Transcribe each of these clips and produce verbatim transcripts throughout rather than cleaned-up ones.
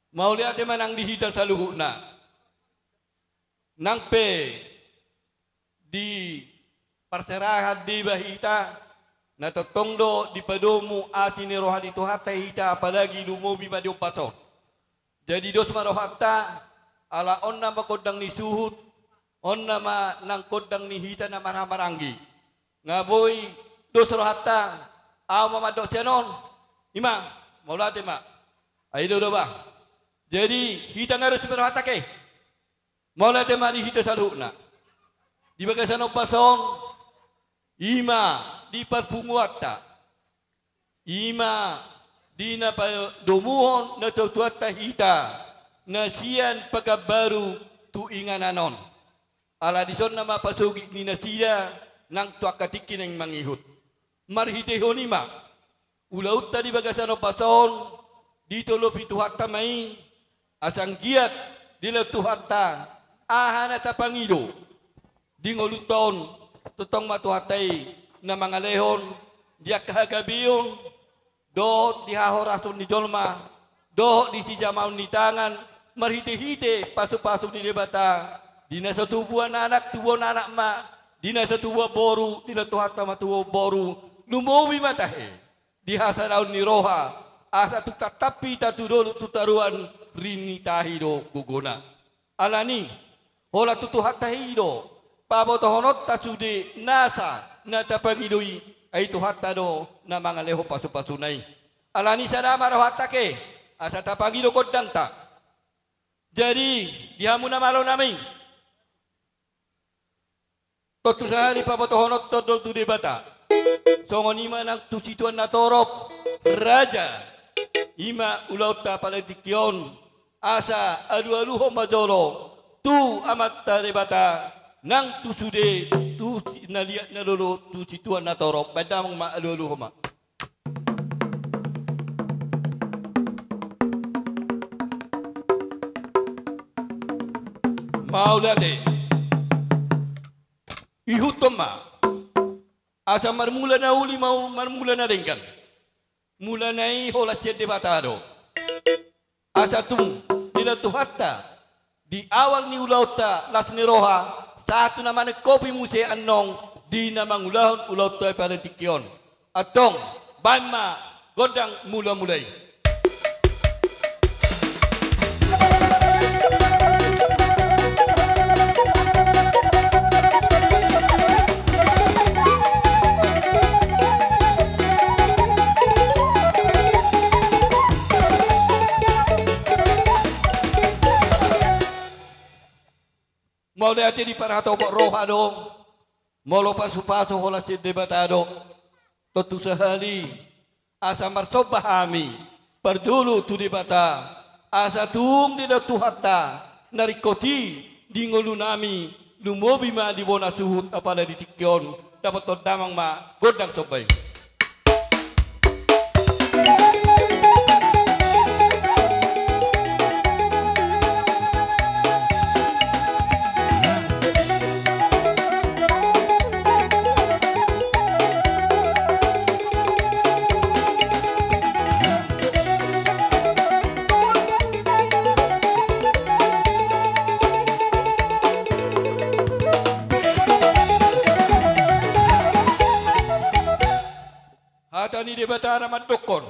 Mauliate ma nang di hita saluhutna. Nang pe diparserahan deba hita, na tongtong do dipadomu asi ni roha ni Tuhanta hita, apalagi lumobi ma di ombas on. Jadi dos ma rohanta, ala on nama gondang ni suhut, on nama nang gondang ni hita na marhahamaranggi. Nga boi dos rohanta, ahu ma mandok sian on. Ima, mauliate ma. Ai do do bah. Jadi hita nga dos ma rohanta ke. Mauliate ma di hita saluhutna. Di bagasan ombas on, ima di parpunguanta, ima di na padomuhon natuatuanta hita na sian Pekanbaru tu inganan on. Ala dison nama pasogit ni nasida nang tu angka tingki naeng mangihut. Marhitehon i ma, ulaonta di bagasan ombas on, ditolopi Tuhanta ma i, asa anggiat dilehon Tuhanta aha na tapangido di ngolunta on, tongtong ma Tuhanta i na mangalehon di angka hagabeon, dohot di hahorason ni jolma, dohot di sijamaon ni tangan, marhitehite pasupasu ni Debata, di na so tubuan anak, tubuan anak ma, di na so tubuan boru, dilehon Tuhanta ma tubuan boru, lumobi ma tahe di hasadaon ni roha, asa tung tatap hita tu dolok tu toruan, rini tahi do gogona. Alani, holan tu Tuhanta i do pabotohononta sude nasa na tapangido i, ai Tuhanta do na mangalehon pasupasuna i. Alani sada ma rohanta ke, asa tapangido gondangta. Jadi, di hamu na malo nami, tontu sahali pabotohononta do tu Debata. Songon i ma nang tu situan na torop, raja. Ima ulaonta pala di tingki on, asa alualuhon ma jolo tu Amanta Debata, nang tu sude, tu si-, na liat na lolo, tu situan na torop. Baen damang ma, alualuhon ma. Mauliate. Ihuthon ma. Asa marmula na uli ma, marmula na denggan. Mulana i holan sian Debata do. Asa tung dilehon Tuhanta di awal ni ulaonta las ni roha, sahat tu na maningkopi muse annon di na mangulahon ulaonta i pala di tingki on. Antong, baen ma gondang mulamula i. Molo ate di parhatopot roha do, molo pasupasu holan sian Debata do, tontu sahali asa marsomba hami parjolo tu Debata, asa tung dilehon Tuhanta na ringkot i di ngolunami, lumobi ma di bona suhut apala di tingki on. Dapothon damang ma gondang somba i. Hata ni Debata na mandokkon: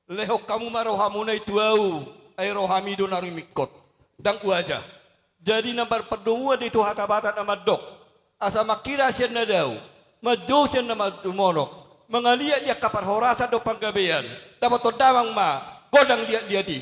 Lehon hamu ma rohamuna i tu ahu, ai rohami do na rimingkot. Ndang uaja. Jadi na marpandomuan do i tu hata Batak na mandok: Asa mangkira sian na dao, manjou sian na mar-, monok, mangaliat di angka parhorasan dohot panggabean. Dapothon damang ma gondang liatliat i.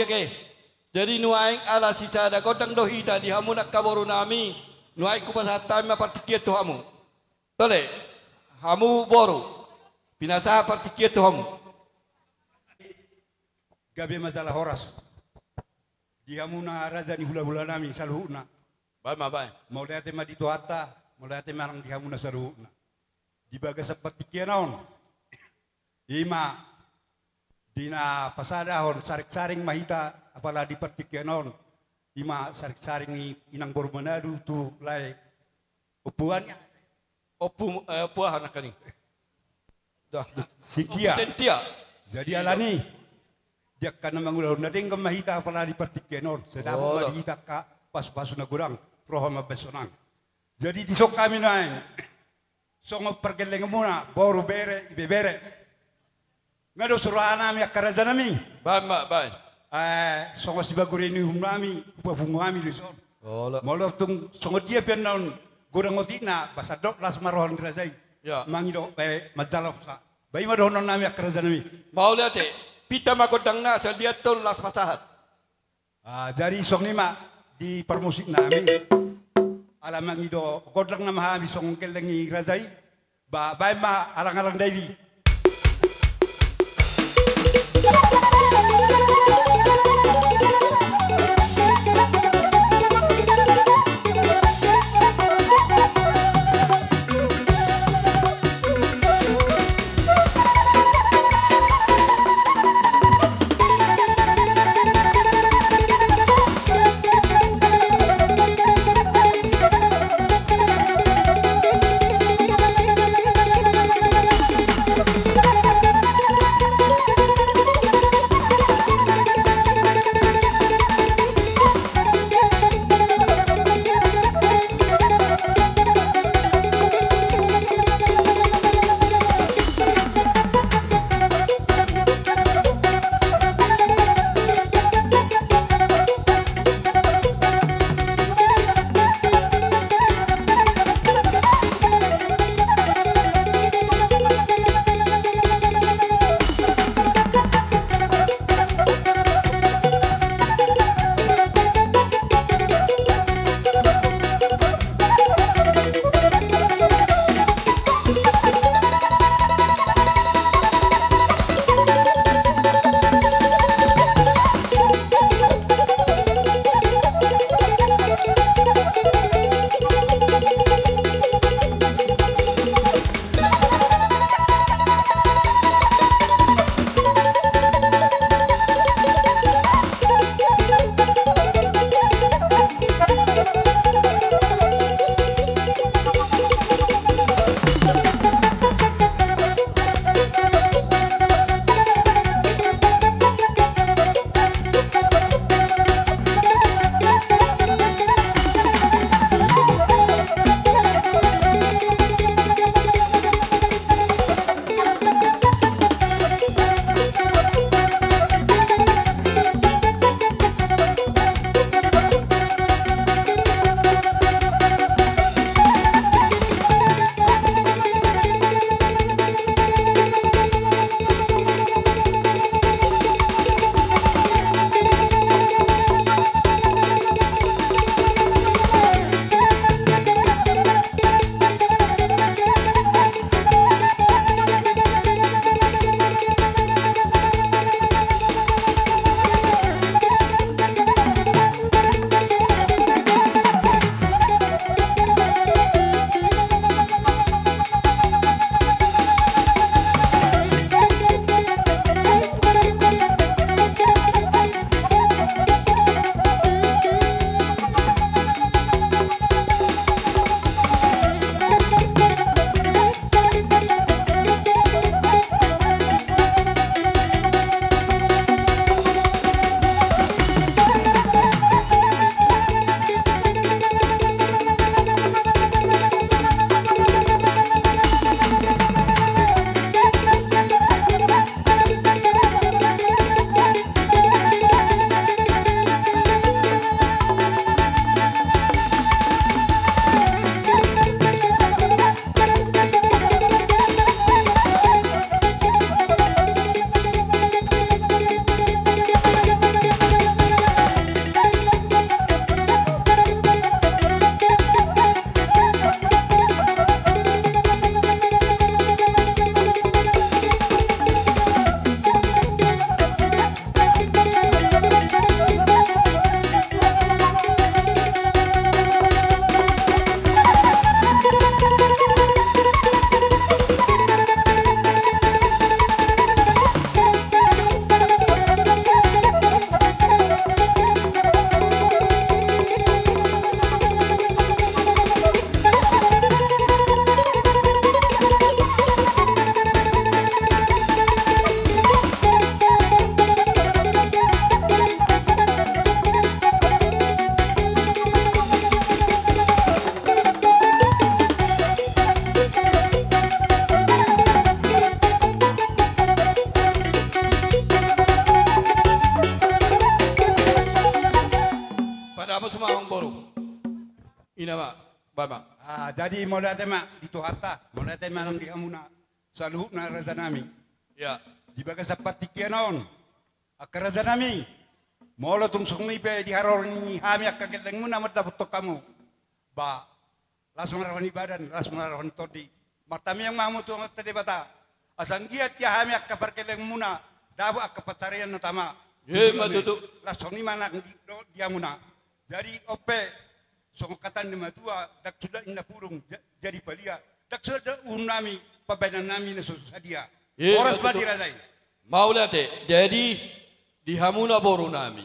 Oke. Jadi nuaeng ala sisada gondang do hita di hamu angka boru nami, nuaeng hupasahat hami ma partingkian tu hamu. Tole, hamu boru, pinasahat partingkian tu hamu. Gabe ma jala horas di hamuna raja ni hulahula nami saluhutna. Baen ma, baen. Mauliate ma di Tuhanta, mauliate ma nang di hamuna saluhutna. Di bagasan partingkian on, i ma di na pasadahon saring-saring ma hita, apala di partingkian on, i ma saring-saring ni inang boru Manado tu lae Ompu an. Ompu, eh, Ompu aha nangkaning? Dah. Sintia. Sintia. Jadi alani, di angka na mangulahon na denggan ma hita apala di partingkian on, sai dapot ma di hita angka pasupasu na godang, roha mambahen sonang. Jadi dison hami nuaeng songon pargellenganmuna, boru, bere, ibebere. Nga do surahanami angka rajanami. Baen ma, baen. Eh, songon sibagure ni uhumnami, hupapungu hami do dison. Olo. Molo tung songon dia pe annon godang otikna, ba sandok las ma roha ni raja i. Ya. Mangido, eh, manjalo sa. Ba i ma dohononnami angka rajanami. Mauliate, pinta ma gondangna, asa liat tong las pasahat. Ah, jadi songon i ma di parmusik nami. Ala mangido gondang nama hami songon gelleng ni raja i. Ba, baen ma alang-alang dairi. Sama. Ah, jadi mauliate ma di Tuhanta, mauliate ma nang di hamuna saluhutna rajanami. Ya. Di bagasan partingkian on, angka rajanami, molo tung songon i pe di haroro ni hami angka gellengmuna mandapothon hamu, ba, las ma roha ni badan, las ma roha ni tondi. Martamiang ma hamu tu Amanta Debata, asa anggiat di hami angka pargellengmuna dapot angka pansarian na tama. Emma tutu. Las songon i ma nang di, di hamuna. Jadi on pe, songon hata ni natuatua, ndang suda inna pudung ja-, jadi palia, ndang suda uhum nami, pambahenan nami na so sadia. Emma tutu. Horas ma di raja i. Mauliate. Jadi di hamuna boru nami,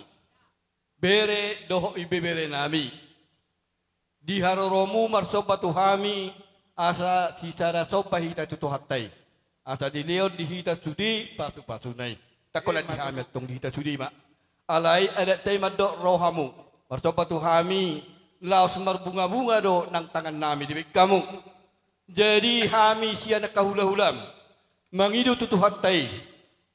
bere dohot ibebere nami, di haroromu marsomba tu hami, asa sisada somba hita tu Tuhanta i, asa dilehon di hita sude pasupasuna i. Ndang holan di hami antong, di hita sude ma. Alai adatta i mandok rohamu marsomba tu hami, laos marbungabunga do nang tangan nami dibahen hamu. Jadi hami sian angka hulahulam mangido tu Tuhanta i,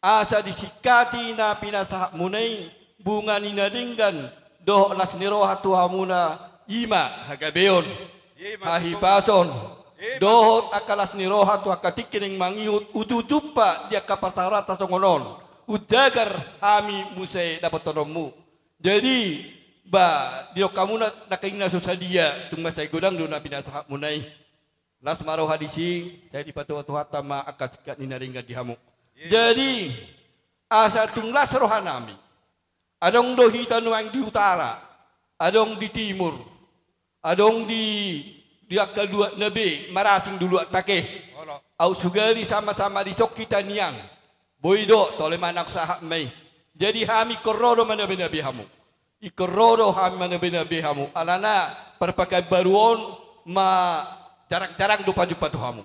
asa disingkati na pinasahatmuna i bunga ni na denggan dohot las ni roha tu hamuna, i ma hagabeon, hahipason, dohot angka las ni roha tu angka tingki naeng mangihut, uju jumpa di angka parsaoranta songon on, umjagar hami muse dapothononmu. Jadi, ba, didok hamuna nangkin na so sadia, tung mansai godang do na pinasahatmuna i. Las ma roha disi, sai dipatupa Tuhanta ma angka singkat ni na denggan di hamu. Jadi, asa tung las roha nami, adong do hita nuaeng di utara, adong di timur, adong di, di angka luat na be, marasing do luat take. Aut sugari sama-sama dison hita nian. Boi do, tole ma nang sahat ma i. Jadi hami ingkon ro do manabenabe hamu. Ingkon ro do hami manabenabe hamu. Alana parpakaian baru on ma jarang-jarang do pajumpa tu hamu.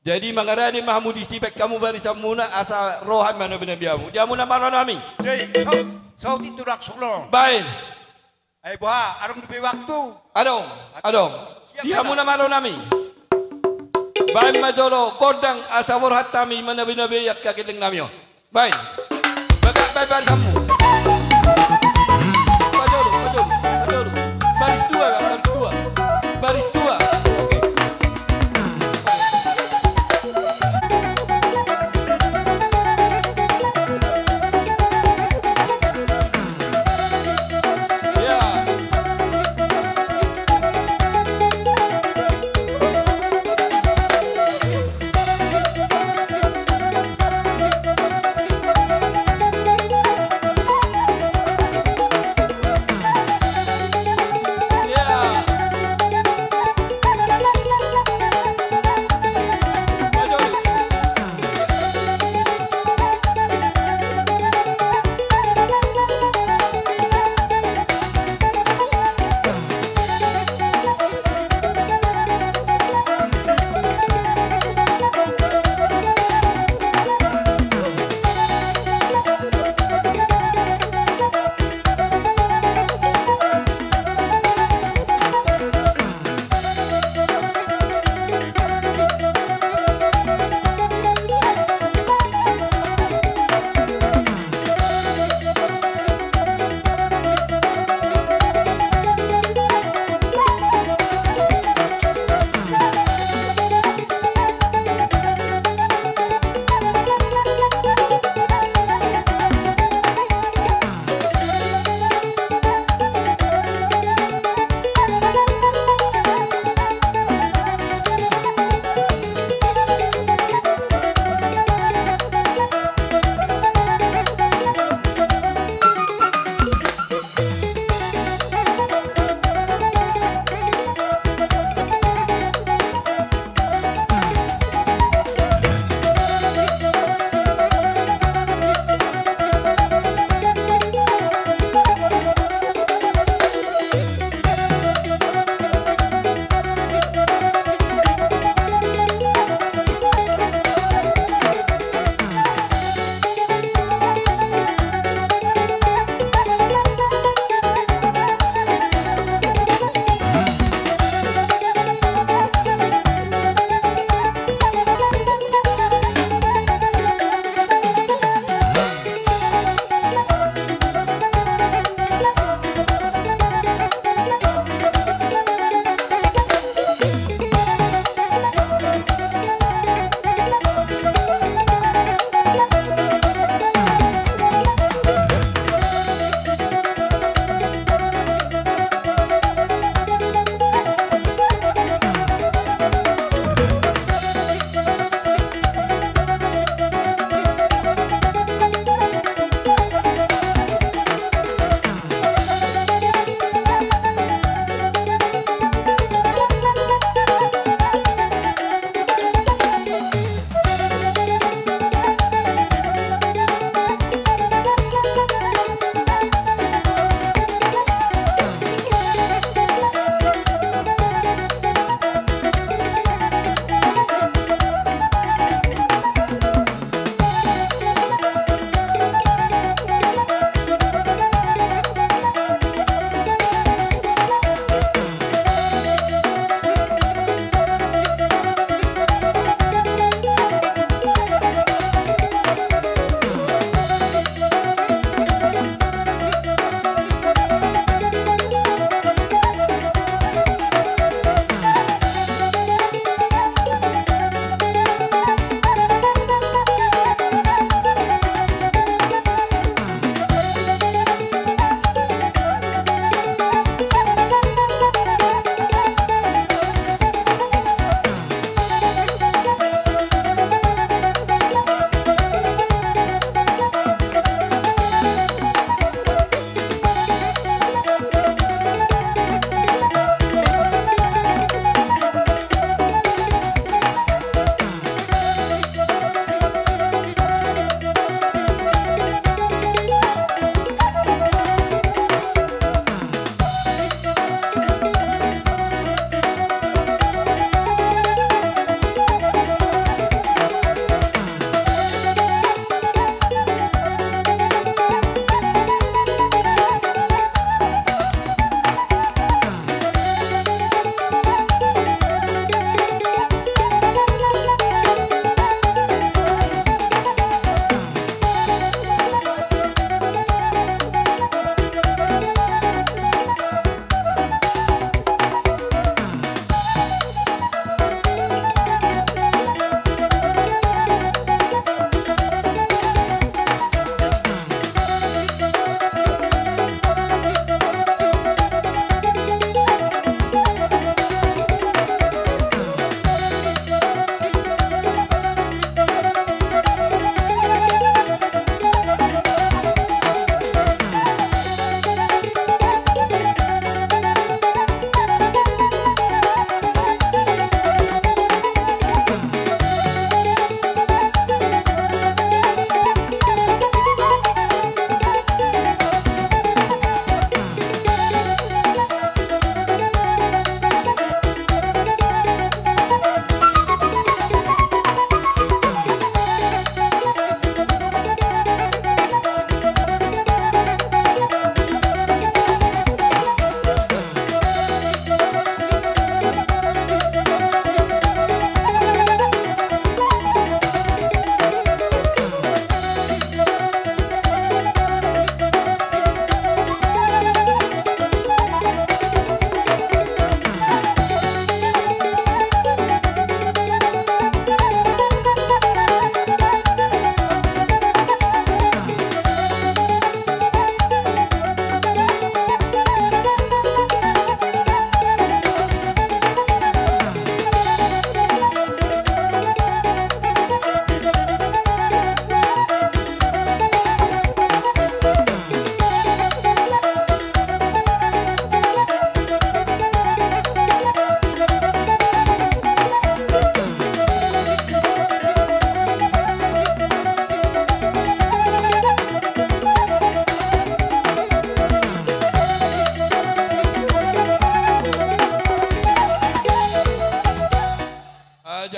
Jadi mangarade ma hamu disi, bahen hamu barisanmuna asa ro hami manabenabe hamu. Di hamuna ma roha nami. Jadi, sau-, sauti tu daksuk lo. Baen. Ai boha, adong dope waktu. Adong, adong. Siap. Di hamuna ma roha nami. Baen ma jolo gondang asa borhat hami manabenabe angka gelleng nami on. Baen. Bagak baen baen hamu. Pajolo, pajolo, pajolo. Baris dua, baris dua. Baris dua. Oke.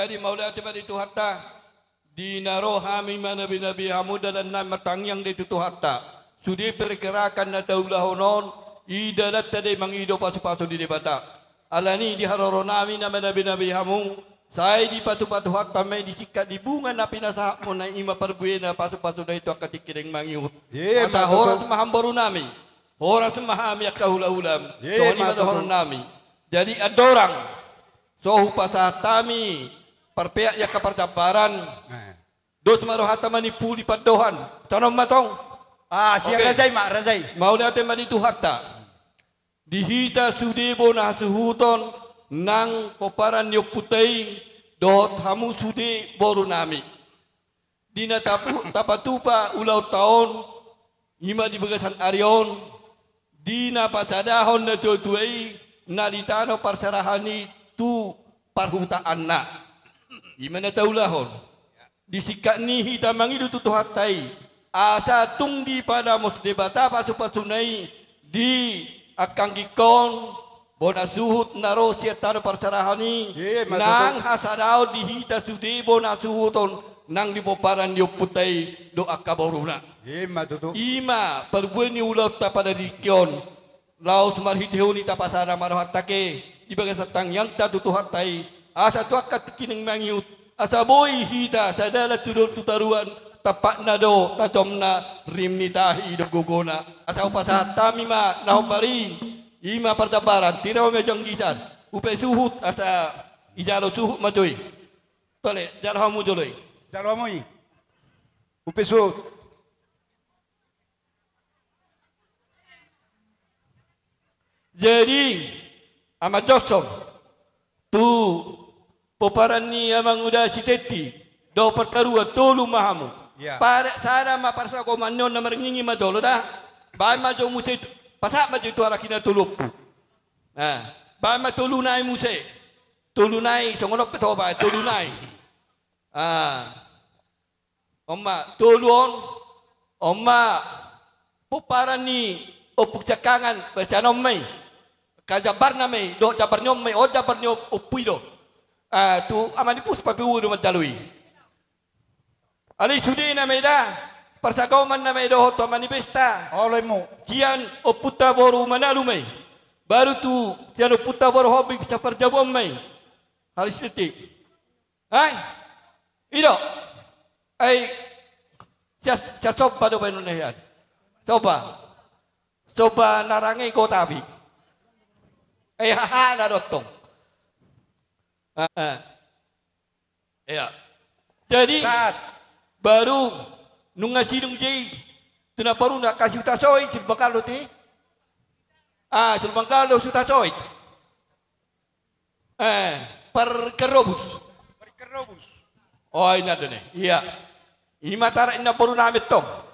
Jadi mauliate ma di Tuhanta, di na ro hami manabi-nabi hamu dalan nami martangiang do i tu Tuhanta. Sude pergerakan na taulahon on, i dalanta do i mangido pasu-pasu ni Debata. Alani i di haroro nami na manabi-nabi hamu, sai dipatupa Tuhanta ma i di singkat ni bunga na pinasahatmuna i, ima parbuena pasu-pasuna i tu angka tingki naeng mangihut. Asa horas ma hamu boru nami, horas ma hami angka hula-hulam. Songon i ma dohonon nami. Jadi andorang so hupasahat hami parpeak ni angka parjambaran, dos ma rohanta manimpuli pandohan. Songon on ma tong. Ah, sian raja i ma, raja i. Mauliate ma di Tuhanta. Di hita sude bona hasuhuton nang pomparan ni ompunta i, dohot hamu sude boru nami. Di na tapu-, tapatupa ulaonta on, ima di bagasan ari on, di na pasadahon natua-tua i, na di tano parserahan i tu parhutaanna. Ima na taulahon. Di singkat ni hita mangido tu Tuhanta i, asa tung dipadamos Debata pasu-pasuna i di angka anggingkon, bona suhut na ro sian tano parserahan i, nang hasadaon di hita sude bona suhuton nang di pomparan ni ompunta i dohot angka boruna. Ima parbue ni ulaonta pada di tingki on. Laos marhitehon i tapasada ma rohanta ate di bagasan tangiangta tu Tuhanta i, asa tu angka tingki naeng mangihut, asa boi hita sadalan tu dolok tu toruan, tampakna do tajomna, rim ni tahi do gogona. Asa hupasahat hami ma na hombar i, ima parjambaran, tiro ma janggisan, upe suhut, asa ijalo suhut ma jo i. Tole, jalo hamu jolo i. Jalo hamu i. Upe suhut. Jadi, Ama Johnson, tu pomparan ni Amanguda Siteiti, dohot partoruan, tolu ma hamu. Sada ma parsagomon ni on na marngingi ma jolo da. Baen ma jo muse, pasahat ma jo tu halak i na tolu ompu. Baen ma tolu nai muse. Tolu nai, songon on pe toba, tolu nai. On ma, tolu on, on ma pomparan ni Ompu Siangkangan, basa on ma i. Angka jambarna ma i, dohot jambar ni on ma i, on jambar ni ompu i do. Tu ama ni Puspa pe uju do manjalo i. Alai sudena ma i da, parsagomonna ma i dohot tu ama ni Besta. Sian ompunta boru Manalu ma i. Baru tu sian ompunta boru Hombing, sian parjabuan ma i. Halak Siteiti. Ai, i do. Ai, sian Somba do baenonna hian. Somba. Somba na range i gotapi. Ai, hahana do tong. Ia. Jadi, baru nunga sidung jo i tu namboruna, angka si Hutasoit, Sulbanggal do ate. Ah, Sulbanggal do Hutasoit. Eh, Parkerobus. Parkerobus. Oh, ina do ne. Ia. Ima tarak ni namboru nami tong.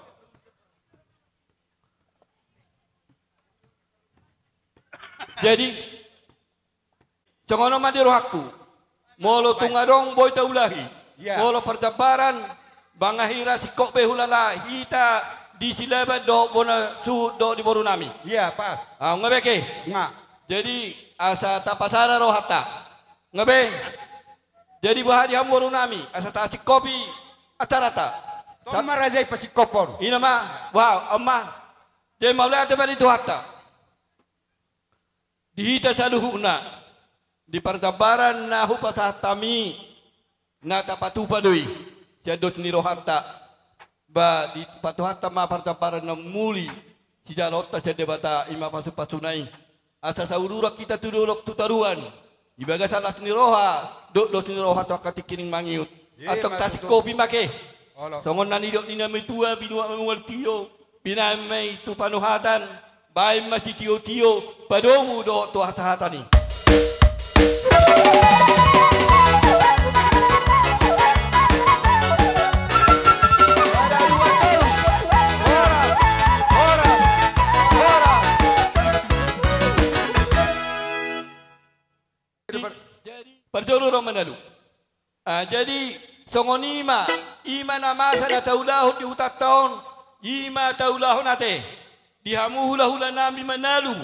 Jadi, songon on ma di rohangku. Molo tung adong boi taulahi. Molo parjambaran, manang hira singkop be hulala hita di Silaban dohot bona suhut dohot di boru nami. Ia, pas. Nga be ke. Nga. Jadi, asa tapasada rohanta. Nga be. Jadi, boha di hamu boru nami, asa tasingkopi acaranta. Tong ma raja i pasingkophon. Ina ma, boha, on ma. Jadi, mauliate ma di Tuhanta. Di hita saluhutna, di parjambaran na hupasahat hami, na tapatupa do i sian dos ni rohanta. Ba dipatupa Tuhanta ma parjambaran na muli sijaloonta sian Debata, ima pasu-pasuna i. Asa sauduran hita tu dolok tu toruan, di bagasan las ni roha dohot dos ni roha tu angka tingki naeng mangihut. Antong tasingkopi ma ke. Songon na nidok ni na matua, binuat ma mual tio, binaen ma i tu panuhatan, baen ma sitio-tio, padomu dohot tu hasahatan i. Jadi, parjolo ro Manalu. Ah, jadi, songon i ma, i ma na masa na taulahon di hutanta on, i ma taulahon ate. Di hamu hula-hula nami Manalu,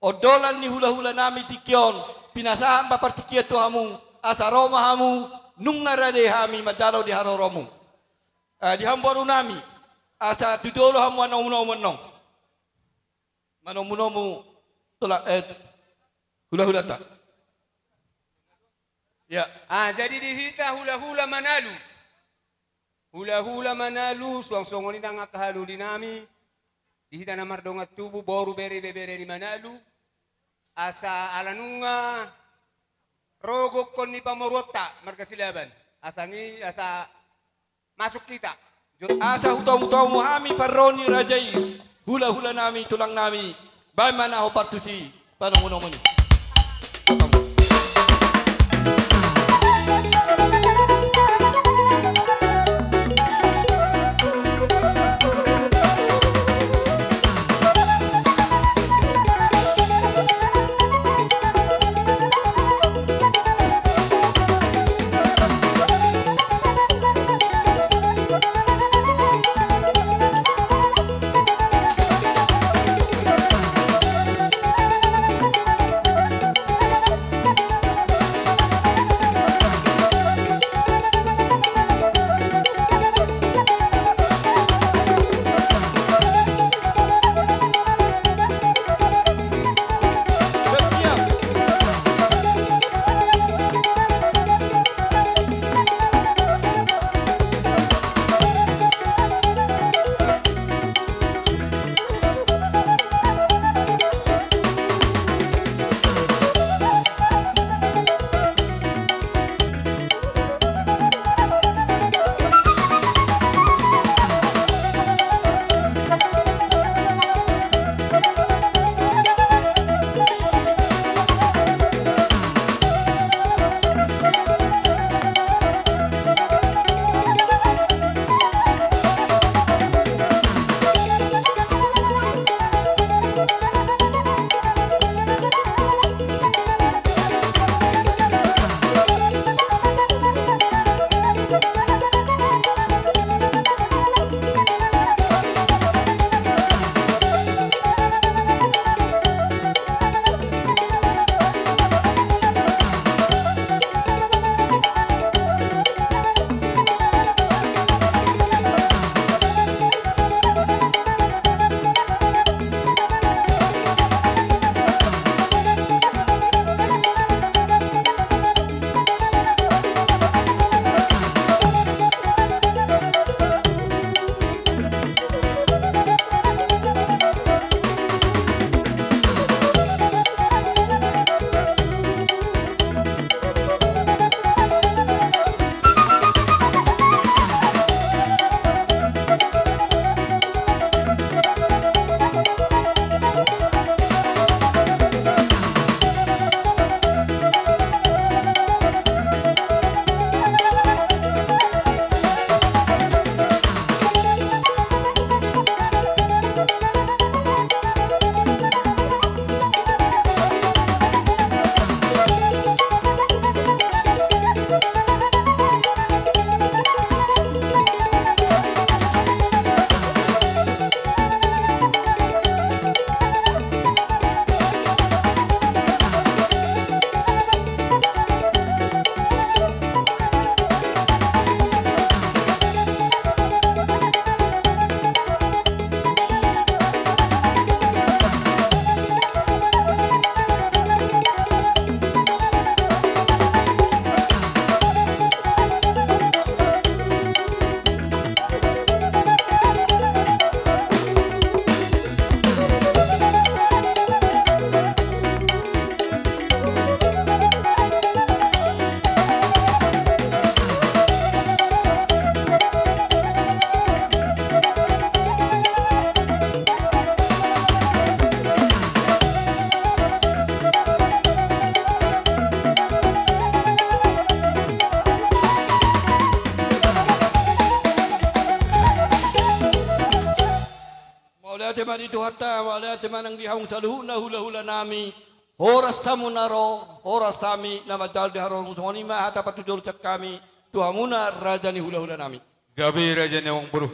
ondolan ni hula-hula nami tingki on, pinasahat ma partingkian tu hamu, asa ro ma hamu, Nunga rade hami manjalo di haroromu. Eh, di hamu boru nami. Asa tu jolo hamu manomu-nomu annon. Manomu-nomu tula, eh, hula-hulata. Ya. Ah, jadi di hita hula-hula Manalu. Hula-hula Manalu, suang songon i nang angka haliluon nami, di hita na mardongan tubu, boru, bere, ibebere ni Manalu, asa ala nunga ro gokhon ni pamoruonta marga Silaban, asa ngi, asa masuk hita. Asa hutomu-tomu hami parro ni raja i, hula-hula nami, tulang nami, baen ma na hombar tusi. Panomu-nomu ni. Mauliate ma di Tuhanta, mauliate ma nang di hamu saluhutna hula-hula nami. Horas hamu na ro, horas hami na manjalo di haroromu. Songon i ma hata patujolosan hami tu hamuna raja ni hula-hula nami. Gabe raja ni amangboru.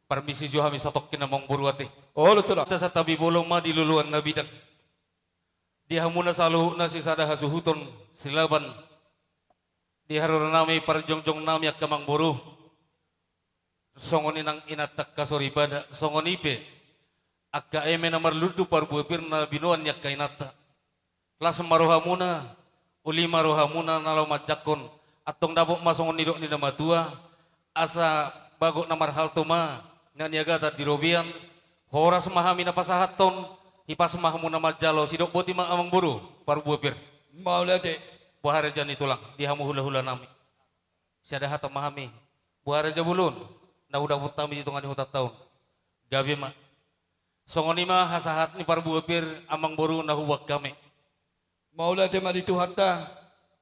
Parmisi jo hami satongkin amangboru ate. Olo tulang. Hita santabi bolon ma di loloan na bidang. Di hamuna saluhutna sisada hasuhuton Silaban. Di haroro nami, parjongjong nami angka amangboru, songon i nang inanta angka soripada, songon i pe angka eme na marlundu parbue pir na binoan ni angka inanta. Las ma rohamuna, uli ma rohamuna na laho manjangkon, antong dapot ma songon nidok ni na matua, asa bagot na marhalto ma na niagatan di robean, horas ma hami na pasahathon, hipas ma hamu na manjalo, sidok boti ma amangboru parbue pir. Mauliate. Boha raja ni tulang, di hamu hulahula nami. Sada hata ma hami, boha raja bolon na hudapot hami di tonga ni hutanta on. Gabe ma. Songon i ma hasahat ni parbue pir amangboru na huboan hami. Mauliate ma di Tuhanta,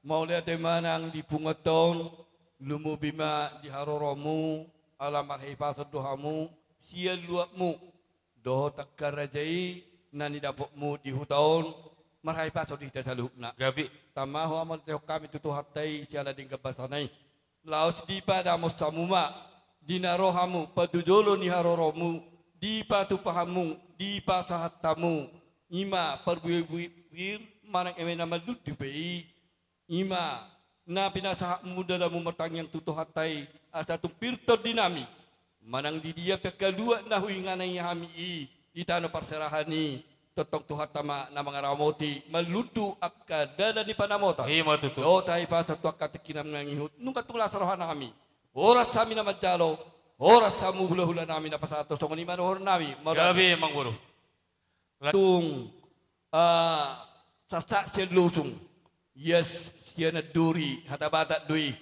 mauliate ma nang di punguanta on, lumobi ma di haroromu, ala marhahipason do hamu sian luatmu dohot angka raja i na nidapotmu di huta on, marhahipason do hita saluhutna. Gabe. Tama huamartehon hami tu Tuhanta i siala denggan basana i. Laos dipadamos hamu ma, di na ro hamu, pajojolo ni haroromu, dipatupa hamu, dipasahat hamu, i ma parbue pir manang eme na marlundu pe i, i ma na pinasahatmu dalanmu martangiang tu Tuhanta i, asa tung pir tondinami. Manang di dia pe angka luat na huinganan hami i, di tano parserahan i, tongtong Tuhanta ma na mangaramoti, marlundu angka dalan ni panamotan. I ma tutu. Dohot hahipason tu angka tingki na mangihut, nunga tung las rohanami. Horas hami na manjalo, horas hamu hulahula nami na pasahathon, songon i ma dohonon nami. Mauliate. Gabe amangboru. Tung, ah, sasak sian losung, ias sian anduri, hata Batak do i.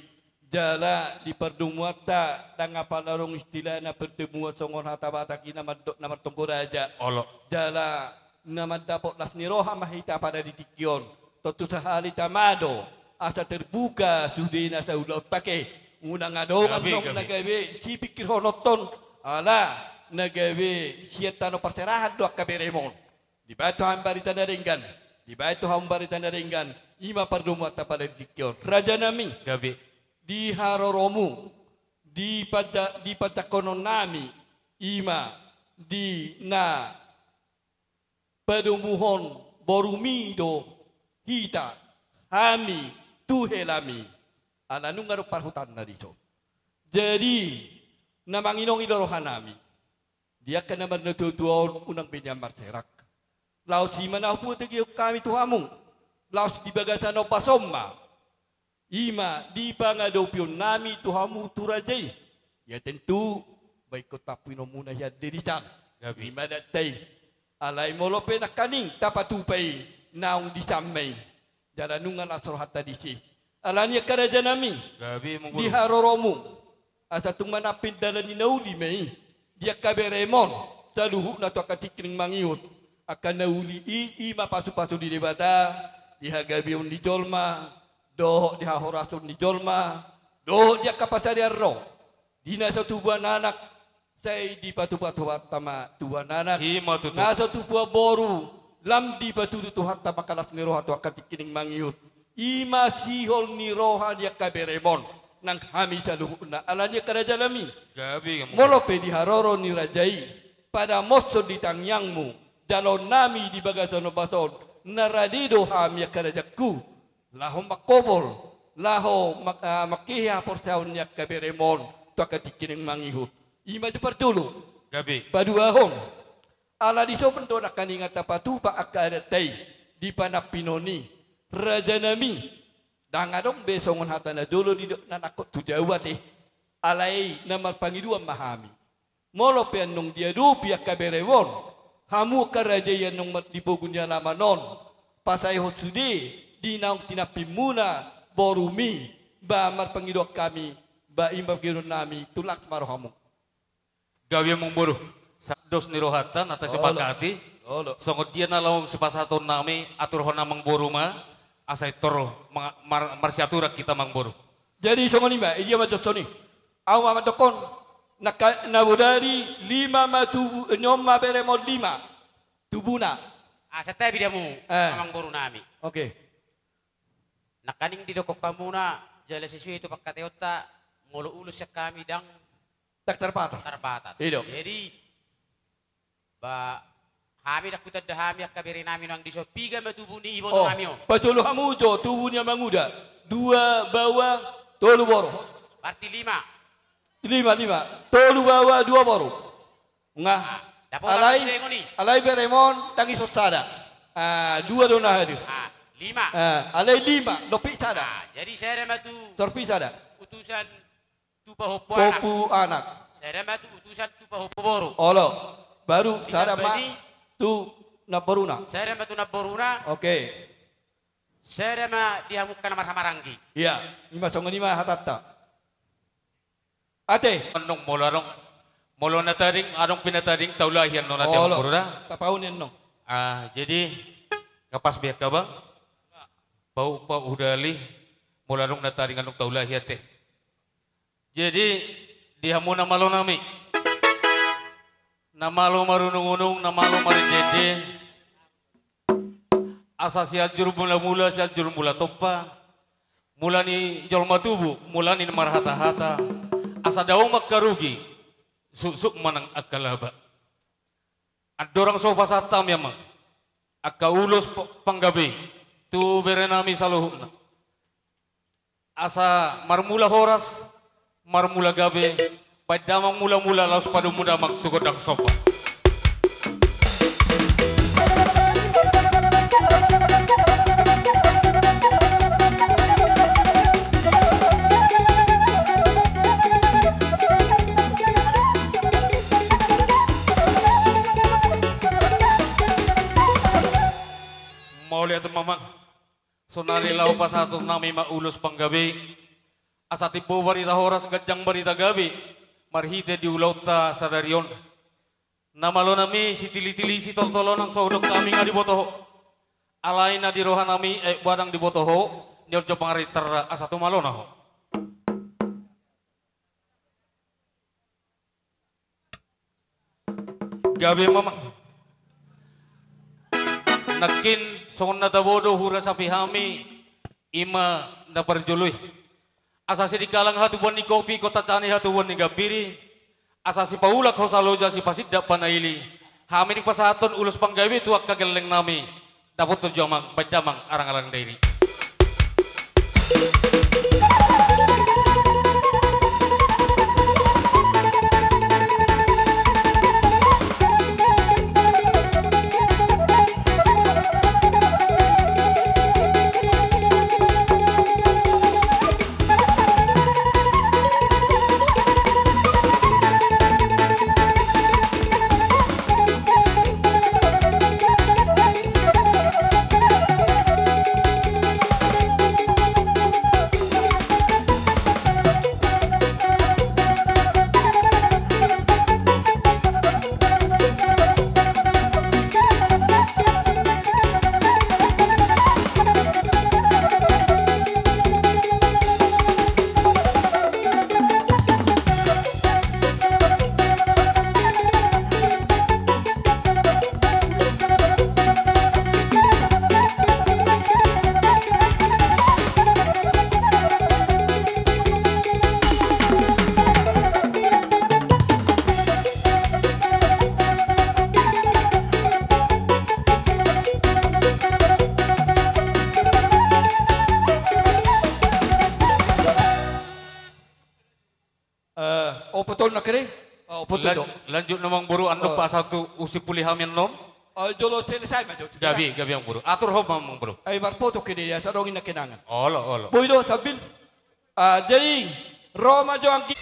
Jala di pardomuanta, ndang apala adong istilahna pertemuan songon hata Batak i na mandok na martonggo raja. Olo. Jala na mandapot las ni roha ma hita pada di tingki on. Tontu sahali tama do, asa terbuka sude na saulaonta ke. Unang adong, gabe, annon, gabe, na gabe sipingkirhononton, ala na gabe sian tano parserahan do angka berem on. Dibahen tu hami barita na denggan, dibahen tu hamu barita na denggan, i ma pardomuanta pada di tingki on. Raja nami. Gabe. Di haroromu, di panja-, di panjangkonon nami, i ma di na padomuhon borumi do hita, hami tu helami, ala nunga adong parhutanna dison. Jadi, na manginongi do rohanami, di angka na marnatuatua on unang be nian marserak. Laos i ma na hupategeon hami tu hamu, laos di bagasan ombas on ma, i ma di pangadopionnami tu hamu tu raja i. Ia tentu, ba ingkon tampinonmuna hian dirisan. Gabe. I ma danta i. Alai molo pe nangkaning tapatupa i naung disan ma i, jala nunga las rohanta disi. Alani angka rajanami, gabe, mangolu, di haroromu, asa tung manampin dalan ni na uli ma i di angka berem on, saluhutna tu angka tingki na mangihut. Angka na uli i, i ma pasupasu ni Debata di hagabeon ni jolma, dohot di hahorason ni jolma, dohot di angka pasarian ro. Di na so tubuan anak, sai dipatupa Tuhanta ma tubuan anak. I ma tutu. Na so tubuan boru, lam dipatudu Tuhanta ma angka las ni roha tu angka tingki na mangihut. I ma sihol ni roha ni angka berem on nang hami saluhutna, alani angka rajanami. Gabe, gabe. Molo pe di haroro ni raja i, padamoshon di tangiangmu jaloonnami di bagasan ombas on, na rade do hami angka rajanku laho mangkobor, laho mang-, ah, mangkehe haporseaon ni angka berem on tu angka tingki na mangihut. I ma jo parjolo. Gabe. Paduahon, ala dison do nangkaning tapatupa angka adatta i di panampinon i, rajanami, ndang adong be songon hata na jolo didok na nangkok tu Jawa te. Alai na marpangidoan ma hami, molo pe annon diadopi angka berem on, hamu angka raja i annon ma-, di pogu ni alaman on, pasaehon sude di naung tinampimuna borumi, ba marpangidoan hami, ba i ma pangidoannami, tung las ma rohamu. Gabe, amangboru. Sa-, dos ni rohanta na tasepakati. Olo. Olo. Songon dia na laho sipasahatonnami, aturhon amangboru ma, asa pintor ma-, mar-, marsiaturan hita, amangboru. Jadi songon i ma, i dia ma jotson i. Ahu ma mandokkon, na ka-, na bodari lima ma tubu, ni on ma berem on lima tubuna. Ah, santabi hamu, eh, amangborunami. Oke. Nangkaning didokkon hamuna, jala sesuai tu pangkataionta, molo ulos sian hami ndang, ndang tarbatas. Tarbatas. I do. Jadi, ba, Hami ndang hutanda hami angka bere nami nuaeng dison, piga ma tubu ni iboto nami on. Patolu hamu jo tubu ni amanguda. Dua baoa, tolu boru. Berarti lima. Lima, lima. Tolu baoa, dua boru. Nga. Ah, dapotan alai, alai beremon ndang dison sada. Ah, dua do na hadir. Ah, lima. Ah, alai lima, lopi sada. Ah, jadi sada ma tu. Sorpi sada. Utusan tu pahompu anak. Pahompu anak. Sada ma tu utusan tu pahompu boru. Olo. Baru sada ma tu namboruna. Sada ma tu namboruna. Oke. Sada ma di hamu angka na marhahamaranggi. Iya, ima songon i ma hatanta. Ate. Annon molo adong, molo na tading, adong pe na tading taulahi annon ate. Olo. Namboruna. Tapauni annon. Ah, jadi, kapas be angka bang. Pau, pau hudali, molo adong na tading annon taulahi ate. Jadi, di hamu na malo nami. Na malo marunung-unung, na malo marende-ende. Asa Sianjur Mula-mula, Sianjur Mula Tompa. Mula ni jolma tubu, mula ni marhata-hata. Asa dao ma angka rugi, suksuk ma nang angka laba. Andorang so pasahat hami amang angka ulos p-, panggabe tu bere nami saluhutna. Asa marmula horas, marmula gabe, baen damang mula-mula laos padomu damang tu gondang somba. Mauliate ma amang. Sonari laho pasahaton nami ma ulos panggabe. Asa timbo barita horas, ganjang barita gabe, marhite di ulaonta sadari on. Na malo nami, sitili-tili, sitoltol on nang so hudok hami nga diboto ho. Alai na di roha nami, aek badang diboto ho, nion jo pangarintar asa tumalona ho. Gabe ma amang. Nangkin songon na tabo do hurasapi hami, ima na parjolo i. Asa sidingkalang hatubuan ni kopi, kota cani hatubuan ni gambiri. Asa sipaulak hosa loja, sipasindak panaili. Hami dipasahathon ulos panggabe tu angka gelleng nami. Dapothon jo amang, baen damang arang-arang dairi. Eh, ompung tolu nangkin i? Oh, ompung tolu. Lan-, lanjut na amang boru, annon, oh, pasahat tu usi puli hami annon. Oh, jolo selesai ma jo. Gabe, gabe amang boru. Atur ho ma amang boru. Ai marpoto ke dia, sadongi na kenangan. Olo, olo. Boi do sambil. Ah, jadi, ro ma jo anggi.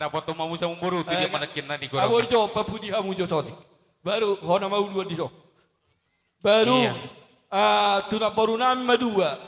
Dapothon ma muse amang boru, tu dia manangkin na di godang. Abo jo, papudi hamu jo sotik. Baru, hona ma uluan dison. Baru, iya, ah, tu namboru nami ma dua.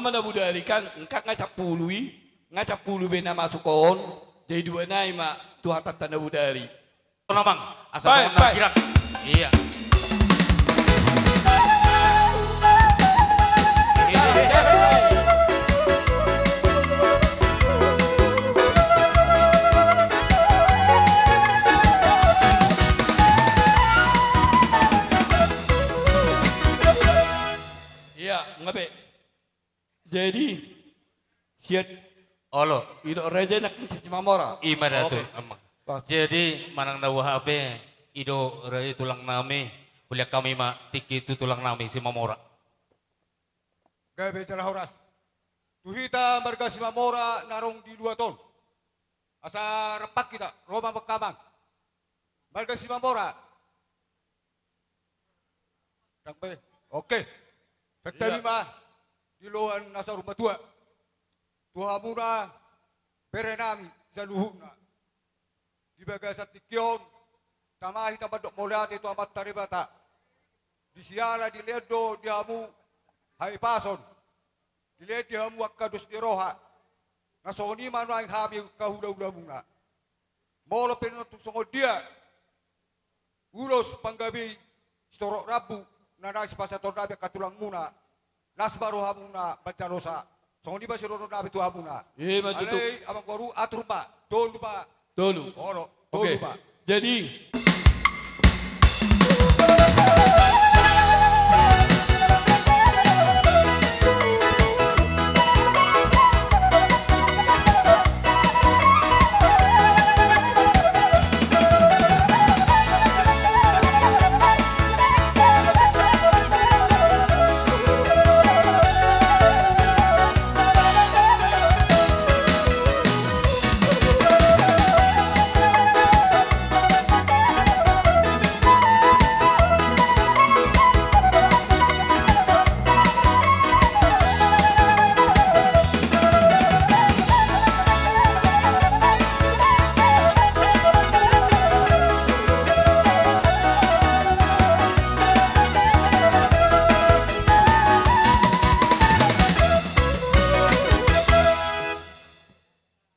Nama na bodari kan, engkak nga sampulu i, nga sampulu be na masuk on, jadi dua nai ma tu hatanta na bodari. Tolong, Amang, asa songon na girang. Iya. Iya, ngabe. Jadi, siat. Olo. I do raja nangkin Simamora. Ima da tu, Amang. Jadi, manang na boha pe, i do raja tulang nami, huliat hami ma tingki tu tulang nami Simamora. Gabe jala horas. Tu hita marga Simamora na adong di luat on. Asa rap hita, ro ma mangkamang. Marga Simamora. Oke. Santabi ma di loan na saur matua. Tu hamuna bere nami saluhutna. Di bagasan tingki on, tama hita mandok mauliate tu Amanta Debata. Di siala dilehon do di hamu hahipason. Dilehon di hamu angka dos ni roha. Na songon i ma nuaeng hami angka hulahulamuna. Molo pe na tung songon dia ulos panggabean sitorop rambu na naeng sipasahaton nami angka tulangmuna, las ma rohamuna manjalosa. Songon i ma sidohonon nami tu hamuna. Ima tutu. Alai amangboru, atur ma, tolu ma. Tolu. Olo, tolu ma. Jadi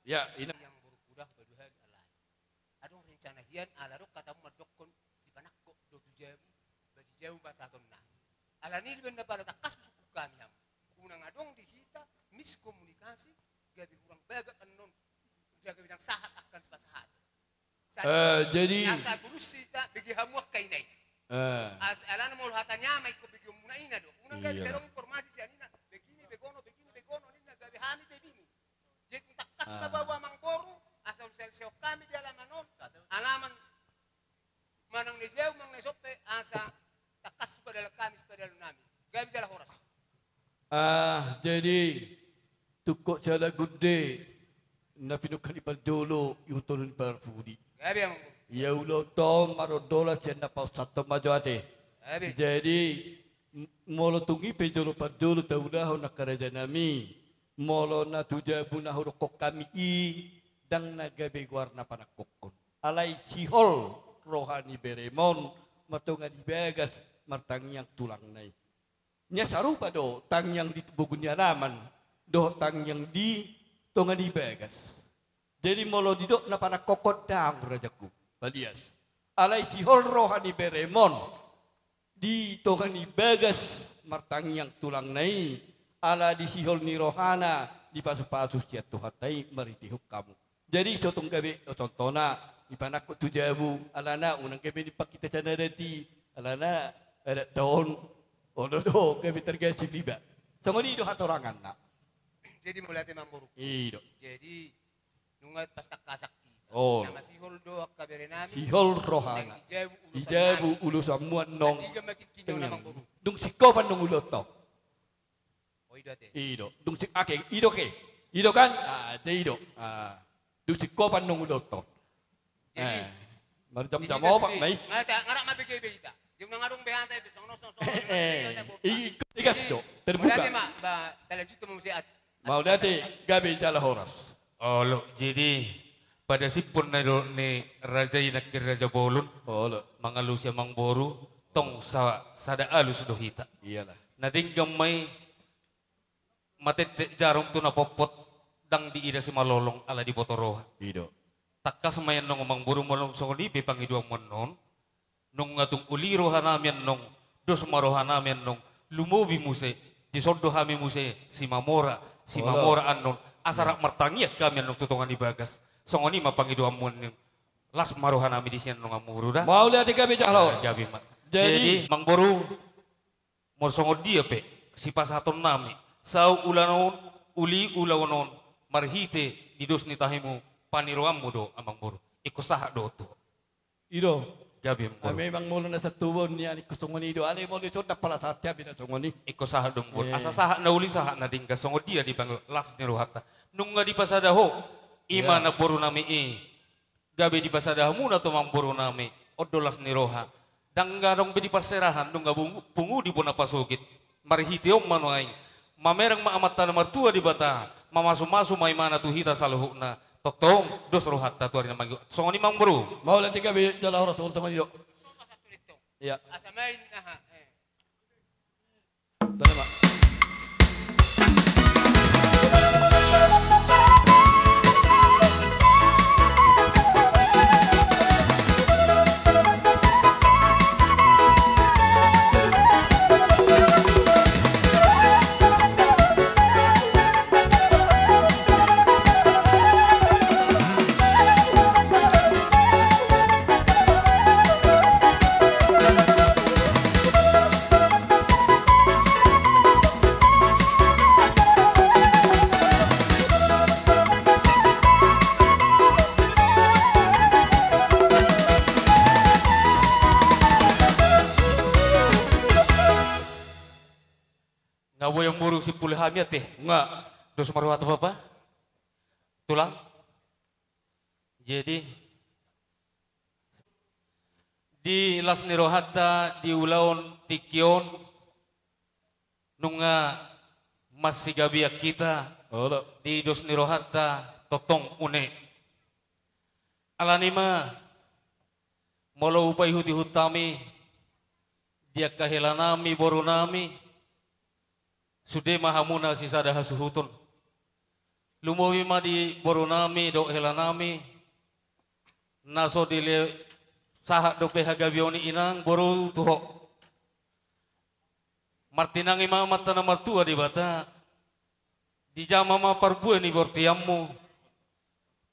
Ya, ina. Yang berkuda kedua hari alai. Adong rencana hian ala adong hatamu mandokkon dipanangkok do tu jabu, ba di jabu pasahatonna. Alani i dibaen na pala tangkas sungkun hami hamu. Unang adong di hita miskomunikasi, gabe hurang bagak annon. Gabe ndang sahat angka sipasahaton. Eh, jadi asa tulus hita bege hamu angka ina i. Eh. As-, alana molo hata ni ama ingkon begeonmuna ina do. Unang gabe sai adong informasi sian ina, begini begono, begini begono ninna, gabe hami pe bingung. Jadi tangkas ma bau amangboru, asa usalsehon hami di alaman on, alaman manang na di jabu manang na di son pe, asa tangkas sipadalan hami, sipadalan nami. Gabe jala horas. Ah, jadi tungkot siala gunde na pinungka ni parjolo, ihut tolu ni parpudi. Gabe amangboru. Ia ulaonta on marondolan sian na pasahaton ma jo ate. Gabe. Jadi m-, molo tung i pe jolo parjolo taulahon angka raja nami, molo na tu jabu na hudokkon hami i, ndang na gabe goarna panangkokhon. Alai sihol roha ni berem on, ma tonga ni bagas martangiang tulangna i. Ia sarupa do tangiang di bogu ni alaman dohot tangiang di tonga ni bagas. Jadi molo didok na panangkokhon, ndang, rajangku, palias. Alai sihol roha ni berem on di tonga ni bagas martangiang tulangna i, ala di sihol ni rohana dipasupasu sian Tuhanta i marhitehon hamu. Jadi so tung gabe, o, contohna, dipanangkok tu jabu, alana unang gabe dipakkita sian adat i, alana adatta on, olo do, gabe targasip iba. Songon i do hatoranganna. Jadi mauliate ma amangboru. I do. Jadi nunga pas tangkasan hita. Oh. Na masihol do angka bere nami. Sihol rohana. Di jabu ulosanmu annon. Dung singkopan do ulaonta. Oh, i do ate. I do. Dung sing-, ake, i do ke. I do kan? Ah, ate, i do. Ah. Dung singkopan do ulaonta. Jadi, eh, marjamjam opat ma i. Nga ta-, nga rap ma bege be hita. Dia unang adong be hata be, songon, songon, songon, eh, songon, eh, i, i, i gas do. Terbuka. Mauliate ma, ba, talanjut tu mamusiat. Mauliate, gabe jala horas. Olo, jadi padasiphon na do ni raja i nangkin, raja bolon. Olo. Mangalusi amangboru, tong sa-, sada alus do hita. Iyalah. Na denggan ma i, Matettek jarum tu na potpot, ndang diida simalolong ala diboto roha. I do. Tangkas ma i annon amangboru, molo songon i pe pangidoanmu annon. Nunga tung uli rohanami annon, dos ma rohanami annon, lumobi muse, dison do hami muse, Simamora, Simamora annon, asa rap martangiang hami annon tu tonga ni bagas. Songon i ma pangidoanmu annon. Las ma rohanami disi annon amangboru da. Mauliate, gabe jala horas. Gabe ma. Jadi, jadi amangboru, molo songon dia pe sipasahatonnami, saut ulaon on, uli ulaon on, marhite di dos ni tahimu, paniroanmu do amangboru. Ingkon sahat do tu ho. I do. Gabe amangboru. Memang molo na satubu on nian ingkon songon i do, alai molo dison ndang pola sahat hami na songon i. Ingkon sahat do amangboru. Asa sahat na uli, sahat na denggan, songon dia dipangido las ni rohanta. Nunga dipasada ho, i ma namborunami i. Gabe dipasada hamuna tu amangborunami, on do las ni roha. Ndang adong be di parserahan, nunga pungu, pungu di bona pasogit. Marhite on ma nuaeng. Mamereng ma Amanta na martua Debata, mamasumasu ma Ibana tu hita saluhutna. Tongtong dos rohanta tu ari na mangihut. Songon i ma amangboru. Mauliate, gabe jala horas, songon i do. Iya. Asa main aha. Nga boi amangboru simpul hami ate. Nga. Dos ma rohanta bapa. Tulang. Jadi, di las ni rohanta di ulaon tingki on, nunga masigabean hita, di dos ni rohanta tongtong une. Alani ma, molo hupaihutihut hami, di angka helanami, borunami, sude ma hamuna sisada hasuhuton. Lumobi ma di borunami dohot helanami, na so dile sahat dope hagabeon i inang boru tu ho. Martinangi ma Amanta na martua Debata, dijama ma parbue ni bortianmu,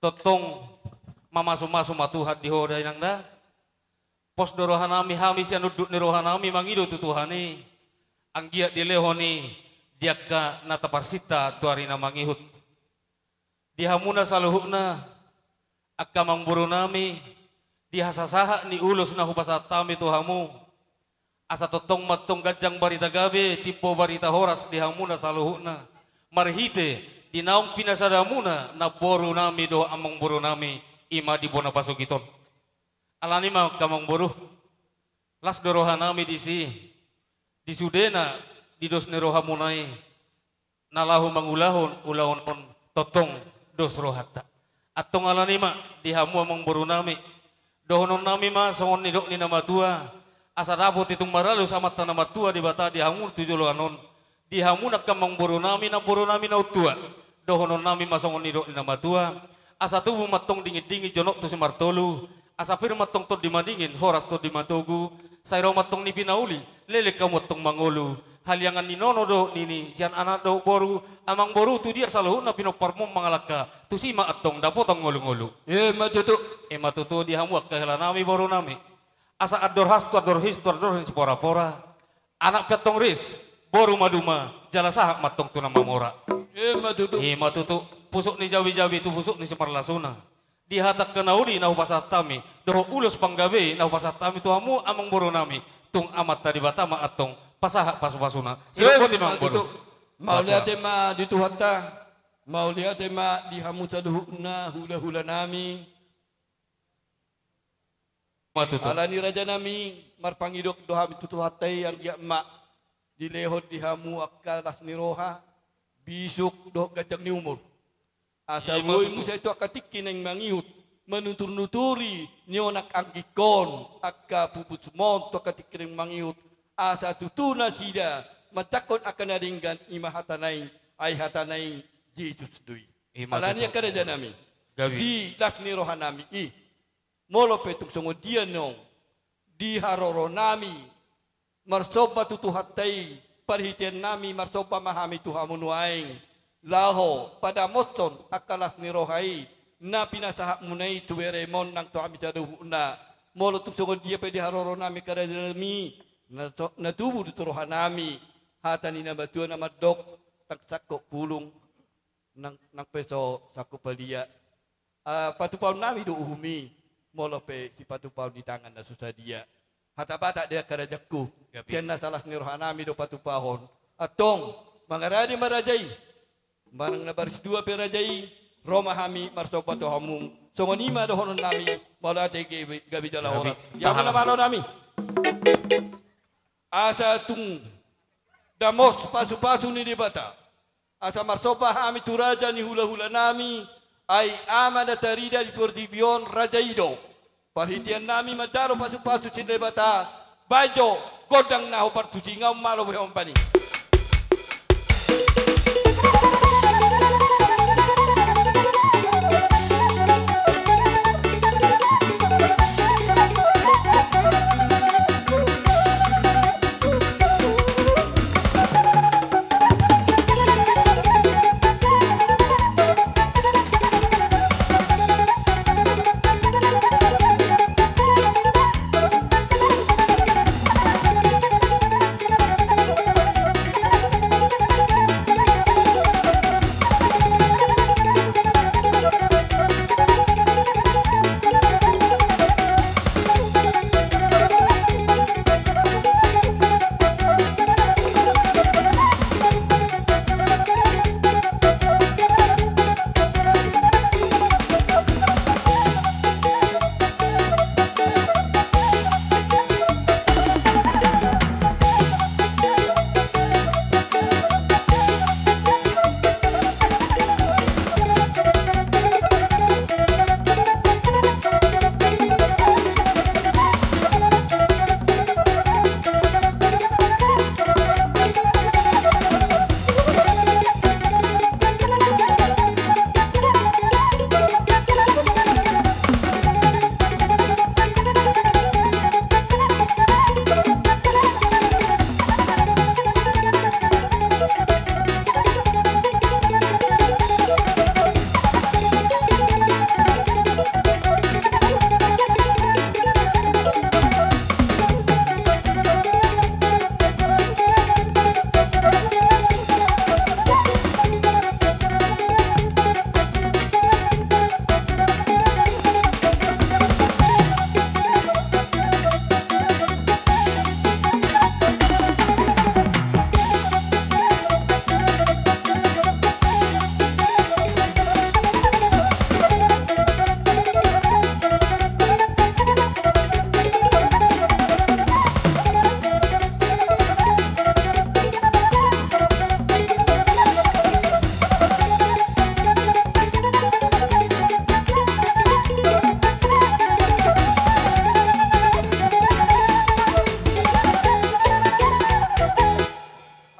tongtong mamasumasu ma Tuhan di ho da inang da. Pos do rohanami, hami sian unduk ni rohanami mangido tu Tuhan i, anggiat dilehon i di angka na taparsinta tu ari na mangihut. Di hamuna saluhutna, angka amangborunami, di hasasahat ni ulos na hupasahat hami tu hamu, asa tongtong ma antong ganjang barita gabe, timbo barita horas di hamuna saluhutna, marhite di naung pinasadamuna namborunami dohot amangborunami, i ma di bona pasogit on. Alani ma angka amangboru, las do rohanami disi, di sudena di dos ni rohamuna i, na laho mangulahon ulaon on, tongtong dos rohanta. Antong alani ma di hamu amangborunami, dohononnami ma songon nidok ni na matua, asa dapot i tung maralus Amanta na martua Debata di hamu tu joloan on, di hamu angka amangborunami, namborunami na tua. Dohononnami ma songon nidok ni na matua, asa tubu ma antong dingindingin jonok tu simartolu, asa pir ma antong tondi madingin, horas tondi matogu, sai ro ma antong ni pinauli, leleng hamu antong mangolu, haliangan ni nono dohot nini, sian anak dohot boru, amangboru, tu dia saluhutna pinomparmon mangalangka, tusi ma antong dapotan ngolungolu. I ma tutu. I ma tutu di hamu angka helanami, borunami. Asa andor has tu andor his tu andor ni siporapora. Anak pe antong ris, boru maduma, jala sahat ma antong tu na mamora. I ma tutu. I ma tutu. Pusuk ni jabijabi tu pusuk ni simarlasuna. Di hata angka na uli na hupasahat hami, dohot ulos panggabe na hupasahat hami tu hamu amangborunami, tung Amanta Debata ma antong pasahat pasupasuna. Sidok boti ma amangboru. Mauliate ma di Tuhanta, mauliate ma di hamu saluhutna hulahulanami. Alani rajanami, marpangidok do hami tu Tuhanta i, anggiat ma dilehon di hamu angka las ni roha, bisuk dohot ganjang ni umur. Asa boi muse tu angka tingki naeng mangihut, manuturnuturi nionak anggingkon, angka pupusmon tu angka tingki naeng mangihut, asa tutu nasida manjangkon angka na denggan, i ma hata naeng Ai hatana i Jesus do i. Ima tutu. Alani i angka rajanami. Gabe. Di las ni rohanami i. Molo pe tung songon dia nang di haroronami marsomba tu Tuhanta i, parhiteannami marsomba ma hami tu hamu nuaeng, laho padamoshon angka las ni roha i, na pinasahatmuna i tu beremon nang tu hami saluhutna. Molo tung songon dia pe di haroronami angka rajanami, na so-, na tubu do tu rohanami hata ni na matua na mandok, ndang sangkop pulung, nang, nang pe so sangkop palia. Ah, patupaonnami do uhum i, molo pe sipatupaon di tangan na so sadia. Hata Batak do i angka rajaku. Gabe. Sian na las ni rohanami do patupahon. Antong, mangarade ma raja i. Manang na baris dua pe raja i, ro ma hami marsomba tu hamu. Songon i ma dohononnami, mauliate, gabe, gabe jala horas. Gabe. Ia, tahan. Mauliate ma dohononnami. Asa tung damos pasupasu ni Debata, asa marsomba hami tu raja ni hulahulanami, ai ama na tarida di portibi on raja i do. Parhiteannami manjalo pasupasu sian Debata, baen jo gondang na hombar tu singa on, malo be hombar i.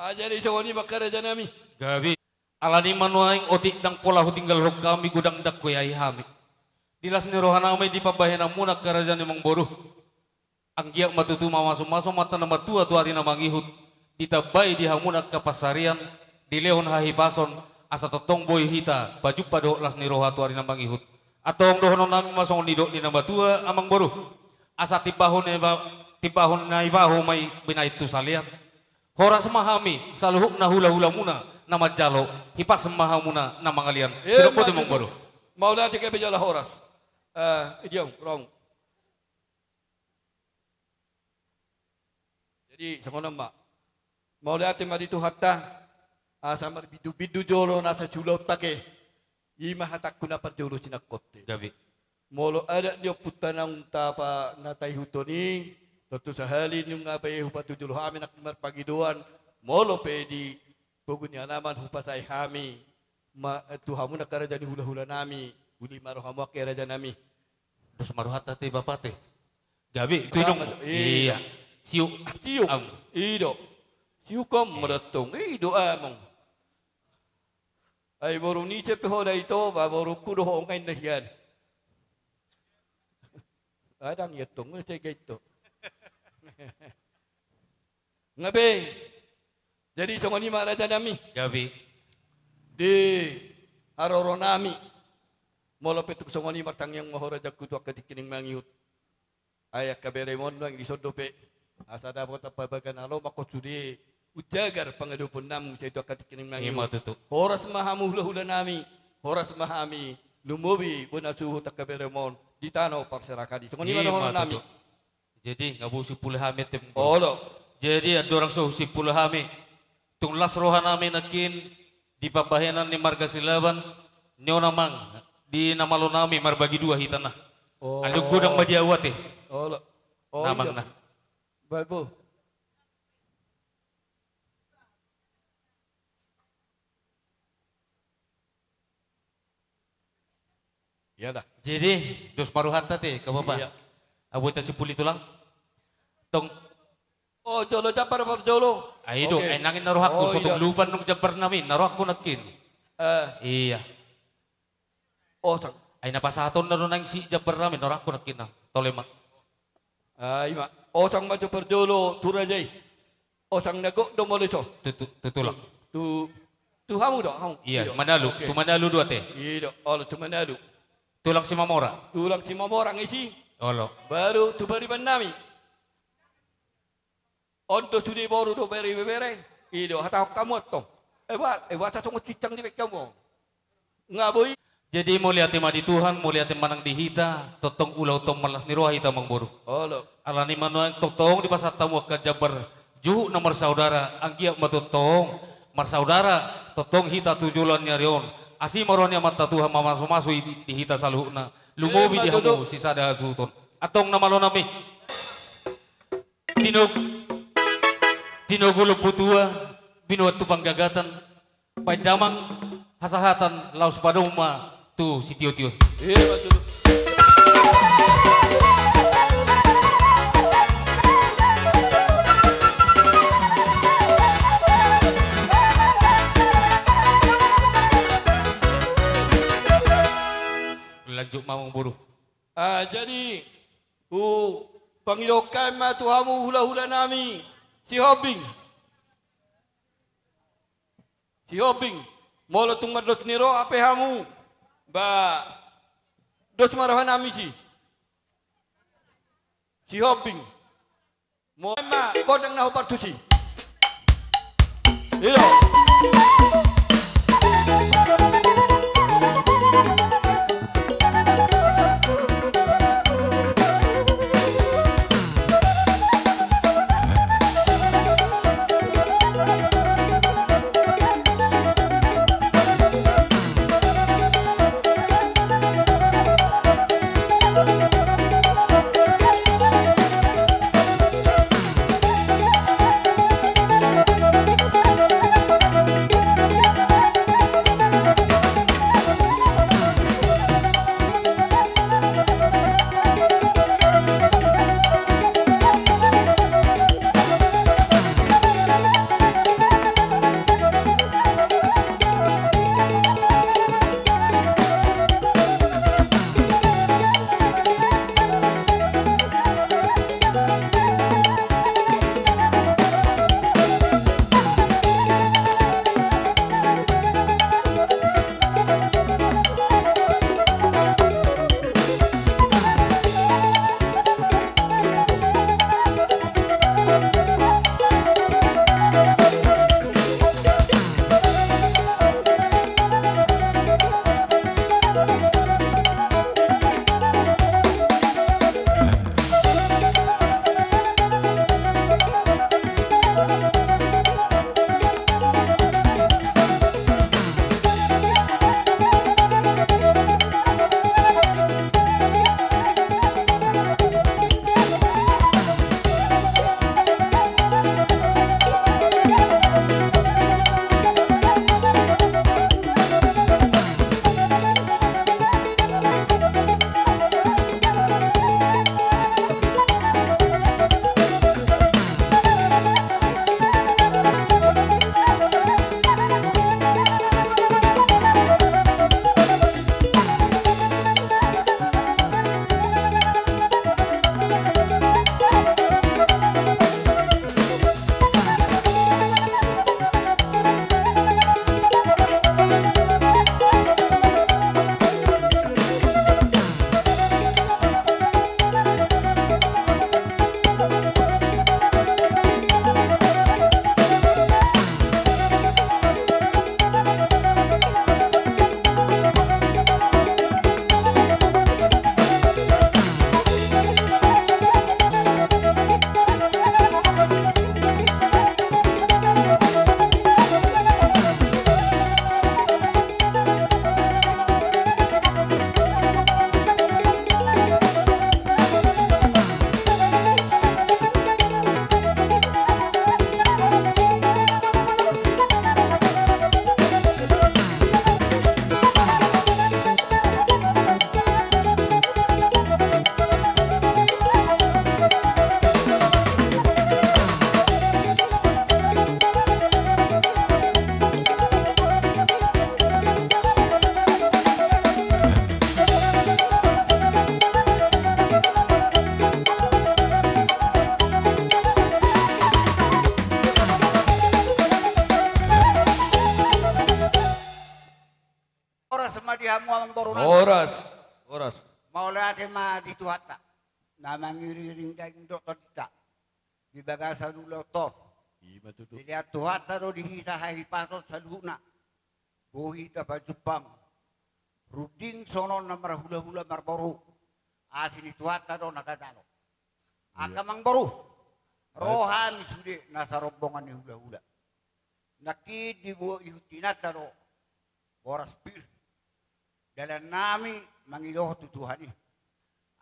Ah, jadi songon i ma angka rajanami. Gabe. Alani i ma nuaeng otik ndang pola hutinggalhon hami godang ndang huyahi hami. Di las ni rohanami di pambahenanmuna angka raja ni amangboru. Anggiat ma tutu mamasumasu Amanta na martua tu ari na mangihut, ditambai di hamuna angka pansarian, dilehon hahipason, asa tongtong boi hita pajumpa dohot las ni roha tu ari na mangihut. Antong dohononnami ma songon nidok ni na matua, amangboru. Asa timbahon na iba-, timbahon na ibaho ma i binahen tu salean. Horas ma hami saluhutna hulahulamuna na manjalo, hipas ma hamuna na mangalean. Emma tutu. Sidok boti, amangboru. Mauliate, gabe jala horas. Eh, idiom, rong. Jadi, songon on ma. Mauliate ma di Tuhanta, asa marbindubindu jolo nasa julaonta ke. I ma hatangku na parjolo, sinangkot i. Gabe. Molo adat ni ompunta naung tapa na taihuthon i, tontu sahali nunga pe hupatujolo hami nang marpangidoan, molo pe di pogu ni alaman hupasae hami, ma, tu hamuna angka raja ni hulahulanami, uli ma rohamu angka rajanami. Dos ma rohanta te, bapa te. Gabe, tu inong. Iya. Siuk. Siuk. Am. I do. Siuk, am, eh, ma datong. I do, amang. Ai boru ni ise pe ho da ito, ba borungku do ho, nga inna hian. Adang ia tong, mula sai gaito. Nga be. Jadi songon i ma raja nami. Gabe. Di haroro nami. Molo pe tung songon i martangiang ma ho rajaku tu angka tingki na mangihut. Ai angka beremon nuaeng dison dope. Asa dapot ampang bagas na lomak ho sude. Umjagar pangadopon nami sai tu angka tingki na mangihut. Ima tutu. Horas ma hamu hulahula nami. Horas ma hami. Lumobi bona suhut angka beremon. Di tano parserahan i. Songon i ma dohonon nami. Ima tutu. Jadi, nga boi simpul hami ate. Olo. Jadi, andorang so husimpul hami, tung las roha nami nangkin di pambahenan ni marga Silaban, ninna amang, di na malo nami marbagi dua hita na. Oh. Andung godang ma di au ate. Olo. Oh, na amang iya. Na. Baik, Bu. Iya da. Jadi, dos ma rohanta ate, nga bapa. Iya. Boi tasimpuli tulang. Tong. Oh, jolo jambar parjolo. Ai do, oke. Ai nangkin na rohangku, oh, so tung iya. Lupa nung jambar nami, na rohangku nangkin. Eh. Iya. Osang. Ai na pasahatonna do nangkin si jambar nami, na rohangku nangkin na. Tole ma. Ah, ima. Osang ma jo parjolo tu raja i. Osang na gok do molo i so. Tu, tu, tu tulang. Tu, tu hamu do, hamu. Iya, i do. Manalu, oke. Tu Manalu do ate. I do, olo tu Manalu. Tulang Simamora. Tulang Simamora nga isi. Olo. Baru tu pariban nami. On do sude boru do bere ibebere. I do, hatahon hamu antong. Eh, ba, eh, boasa songon cincang dibaen hamu. Nga boi. Jadi mauliate ma di Tuhan, mauliate ma nang di hita, tongtong ulaon tong marlas ni roha hita amangboru. Olo. Alani i ma nuaeng tongtong dipasahat hamu angka jambar juhut na marsaudara, anggiat ma tongtong marsaudara, tongtong hita tu joloan ni ari on. Asi ma roha ni Amanta Tuhan mamasumasu i di, di hita saluhutna. Lumobi di hamu sisada hasuhuton. Antong na malo nami. Tinog-, tinogu lombu tua, binoan tu panggagatan, baen damang hasahatan laos padomu ma tu sitiotio. Iya, betul. Lanjut ma amangboru. Ah, jadi, hupangidohon ma tu hamu hulahula nami, Sihombing. Sihombing, molo tung mardos ni roha pe hamu, ba, dos ma roha nami si. Sihombing. Mo-, ma, gondang na hombar tusi. I do. Horas ma di hamu amangboru nami. Horas. Horas. Mauliate ma di Tuhanta na mangiringiring daging dohot tondinta di bagasan ulaon on. Ima tutu. Dilehon Tuhanta do di hita hahipason saluhutna. Boi hita pajumpang runding songon na marhulahula marboru. Asi ni Tuhanta do na tajalo. Iya. Angka amangboru, ro hami sude nasa rombongan ni hulahula. Nangkin diboan ihut inanta do boras pir dalan nami mangidohon tu Tuhan i,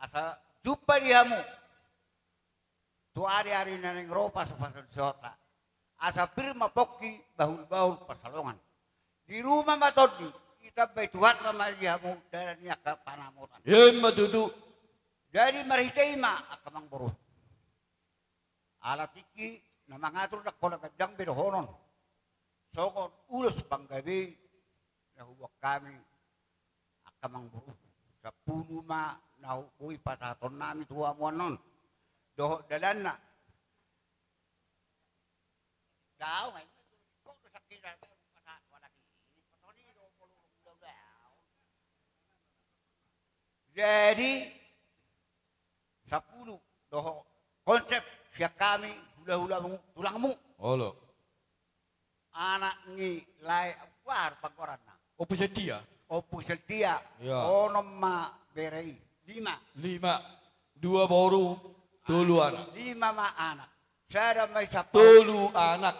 asa jumpa di hamu tu ari-ari na naeng ro pasupasu ni si Horta. Asa pir ma pongki, bahulbahul pansalongan. Di ruma ma tondi, ditambai Tuhanta ma di hamu dalan ni angka panamotan. Ima tutu. Jadi marhite i ma angka amangboru. Ala tingki na mangatur ndang pola ganjang be dohonon. Songon ulos panggabe na huboan hami angka amangboru. Sampulu ma na boi pasahaton nami tu hamu annon. Dohot dalanna. Jadi sampulu dohot konsep sian hami hulahulamu, tulangmu. Olo. Anak ni lae, aha do panggoaranna? Ompu Setia. Ompu Setia. Iya. Onom ma bere i. Lima. Lima. Dua boru, tolu anak. Lima ma anak. Sada ma i sampulu. Tolu anak.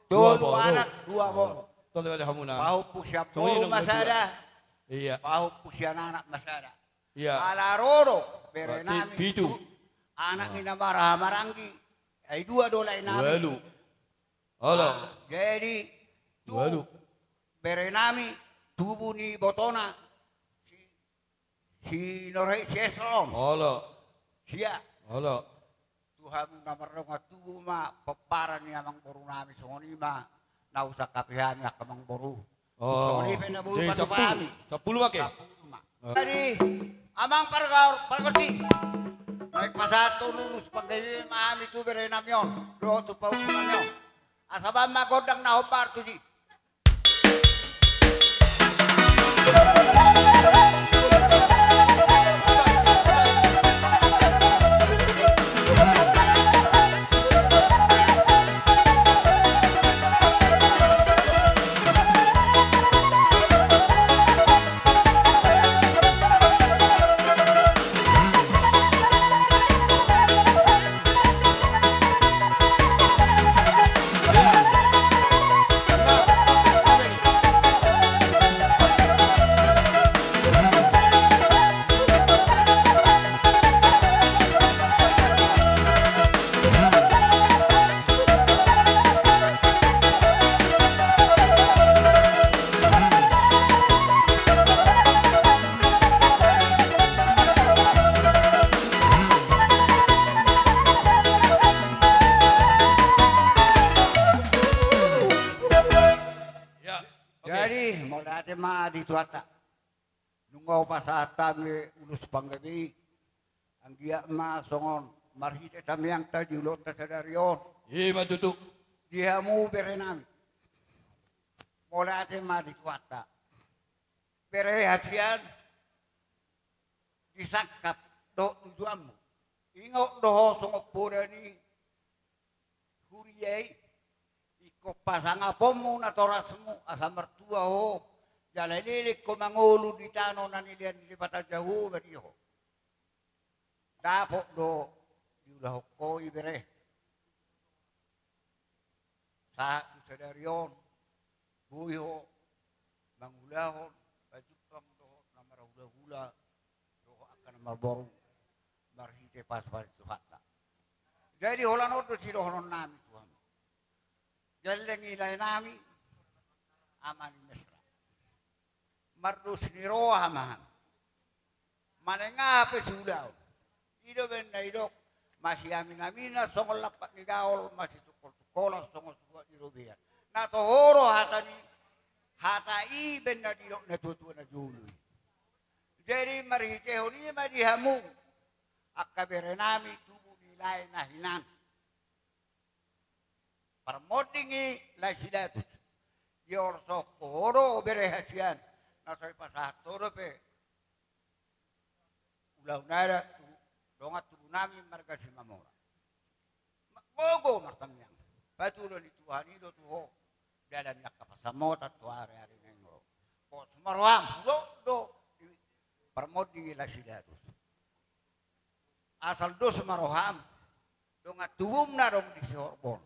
Tolu anak, dua boru. Tolu anak, dua boru. Tolu anak, hamu na. Pahompu sian boru ma sada. Iya. Pahompu sian anak ma sada. Iya. Ala ro do bere nami pitu. Anak ni na marhahamaranggi. Ai dua do lae nami. Ualu. Olo. Ah, jadi tu bere nami tubu ni ibotona si, si Norhait, si Esrom. Olo. Sia. Olo. Tu hamu na mardongan tubu ma pomparan ni amangboru nami, songon i ma na husangkapi hami angka amangboru. Oh. Songon i pe na boi patupa hami. Sampulu ma ke? Sampulu ma. Oh. Jadi amang pargaor, pargonsi, naeng pasahathon ulos panggabe ma hami tu bere nami on dohot tu pahompu nami on. Asa bahen ma gondang na hombar tusi. Ya, oke. Jadi mauliate ma di Tuhanta. Nunga hupasahat hami ulos panggabe i, anggiat ma songon marhite tangiangta di ulaonta sadari on. Ima tutu. Di hamu bere nami, mauliate ma di Tuhanta. Bere hasian, disangkap dohot tujuanmu. Ingot do ho songon poda ni huria i, ingkon pasangaponmu natorasmu asa martua ho, jala leleng ho mangolu di tano na nilean ni Debata Jahowa di ho. Dapot do diulahon ho i bere. Sahat tu sadari on, boi ho mangulahon pajumpang dohot na marhulahula dohot angka na marboru marhite pasupasu ni Tuhanta. Jadi holan on do sidohonon nami tu hamu. Gelleng i lae nami, ama ni Mesra. Mardos ni roha ma hami. Manang aha pe siulaon. I do umbahen na didok, masiaminaminan songon lampak ni gaol, masitungkoltungkolan songon suhat ni robean. Na toho do hata ni, hata i umbahen na didok natuatua na jolo i. Jadi marhitehon i ma di hamu angka bere nami tubu ni lae na hinan. Parmonding i lae Silatus. Diorsonghon ho do bere hasian. na so dipasahat ho dope ulaon adat tu dongan tubu nami marga Simamora. Gogo martangiang, patuduhon ni Tuhan i do tu ho dalan ni angka pansamotan tu ari-ari na naeng ro. Pos ma roham, hudok do di parmonding i las i datus. Asal dos ma roham, dongan tubum na adong di Sihorbon.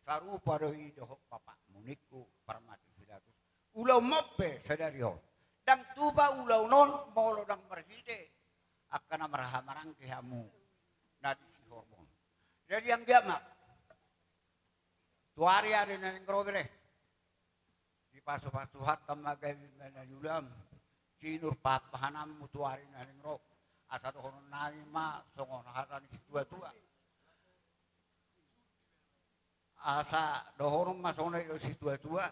Sarupa do i dohot bapakmu ningku, Parmati Sidatus. Ulaonmon pe sadari on. Ndang tupa ulaon on molo ndang marhite angka na marhahamaranggi hamu na di Sihorbon. Jadi anggiat ma tu ari-ari na naeng ro bere, dipasupasu Tuhanta ma gabe ma na niulam, sinur pahanpahananmu tu ari na naeng ro. Asa dohononnami ma songon hata ni situatua. Asa dohonon ma songon na nidok ni situatua.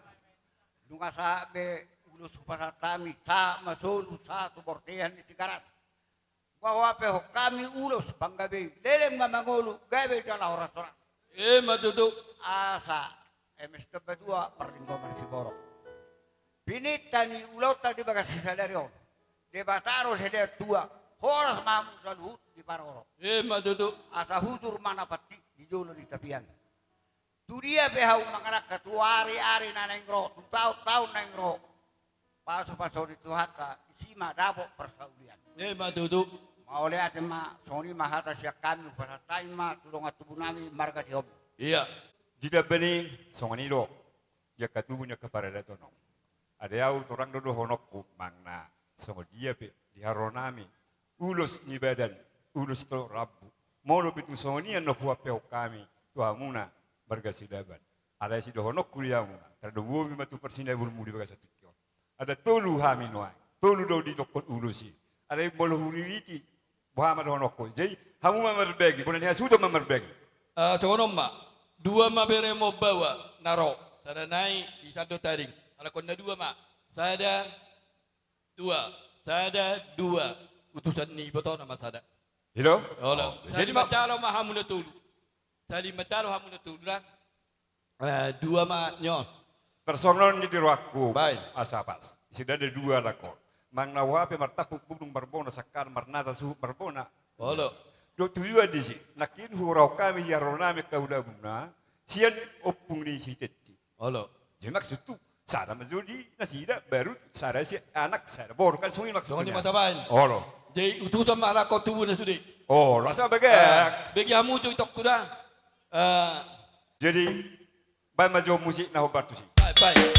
Nunga sahat be ulos hupasahat hami, sahat ma solu, sahat tu bortean ni Tigaras. Boha huampe hon hami ulos panggabean, leleng ma mangolu, gabe jala horas-horas. Emma tutu. Asa eme sitambatua, parlinggoman siborok. Pinta ni ulaonta di bagasan sadari on, Debata do sada tua, horas ma hamu saluhut diparorot. Emma tutu. Asa hujur ma na pantik di jolo ni tapian. Tudia pe hamu mangalangka tu ari-ari na naeng ro, tu taon-taon naeng ro, pasupasuon ni Tuhanta, disi ma dapot parsaulian. Emma tutu. Mauliate ma, songon i ma hata sian hami, hupasahat hami ma tu dongan tubu nami marga Sihombing. Iya. Di Tamban i songon i do, di angka tubu ni angka paradaton on. Alai au torang do dohononku, manang na songon dia pe di haroro nami, ulos ni badan, ulos ni rambu. Molo pe tung songon i annon huampehon hami tu hamuna marga Silaban, alai sidohononku di hamuna, tarlumobi ma tu parsinabulmu di bagasan tingki on. Ada tolu hami nuaeng, tolu do ditokkon ulos i. Alai molo huririki, boha ma dohononku. Jadi hamu ma marbagi, bona ni hasuhuton ma marbagi. Ah, songon on ma. Dua ma bere mambahen na ro. Sada nai di sandok tading. Alai hon na dua ma. Sada, dua. Sada, dua. Utusan ni ibotona ma sada. Olo. Jadi ma, sahali ma manjalo ma hamu na tolu. Sahali ma manjalo hamu na tolu da. Eh, dua ma nyo. Tarsongon on di rohangku. Baik. Asa pas. Sida ada dua lakon. Manang na boha pe martahuk bulung marbona sangkal, marnata suhut marbona. Olo. Dohot tujuan disi. Nangkin huurahon hami di haroro nami angka ulaonmuna sian ompung ni si Tetti. Olo. Jadi maksudhu, sada ma jolo di nasida, baru sada si anak, sada boru, kan songon i maksudna. Songon i ma tabaen. Olo. Jadi utusan ma halak on tubuna sude. Olo, asa bagak. Eh, bagi hamu jo itokku da. Eh. Jadi baen ma jo musik na hombar tusi. Baen, baen.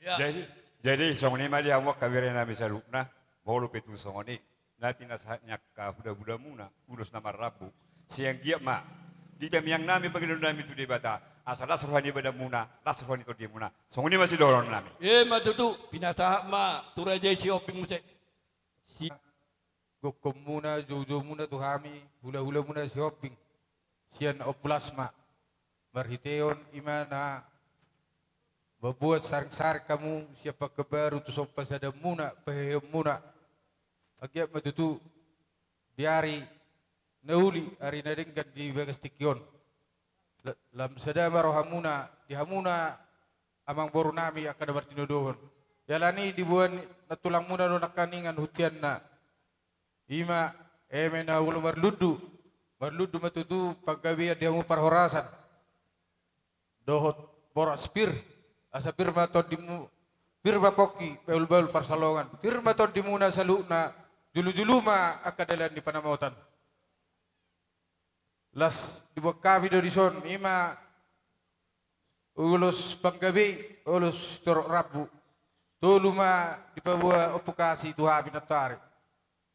Ya. Jadi, jadi songon i ma di hamu angka bere nami saluhutna, molo pe tung songon i na pinasahat ni angka hulahula muna ulos na marrambu, sai anggiat ma di tamiang nami pangidoan nami tu Debata, asa las roha ni badan muna, las roha ni tondi muna. Songon i ma sidohonon nami. Emma tutu, pinasahat ma tu raja i Sihombing muse. Si gokhon muna, joujou muna tu hami, hulahula muna Sihombing, sian Ompu Las ma. Marhitehon i ma na mamboan saringsaring hamu sian panggabean tu son pasahaton muna, paheheon muna. Anggiat ma tutu di ari na uli, ari na denggan di bagas tingki on. La-, lam sada ma roha muna di hamuna amangboru nami angka na martinodohon. Jala ni diboan ni nantulang muna do nangkiningan hutianna. I ma eme na olo marlundu. Marlundu ma tutu panggabean di hamu parhorasan dohot boras pir, asa pir ma tondimu, pir ma pongki, bahulbahul pansalongan, pir ma tondimuna saluhutna, jolojolo ma angka dalan ni panamotan. Las dibuat hami do dison, ima ulos panggabe, ulos torop rambu. Tolu ma dipaboa Ompu Kasi tu hami nantoari.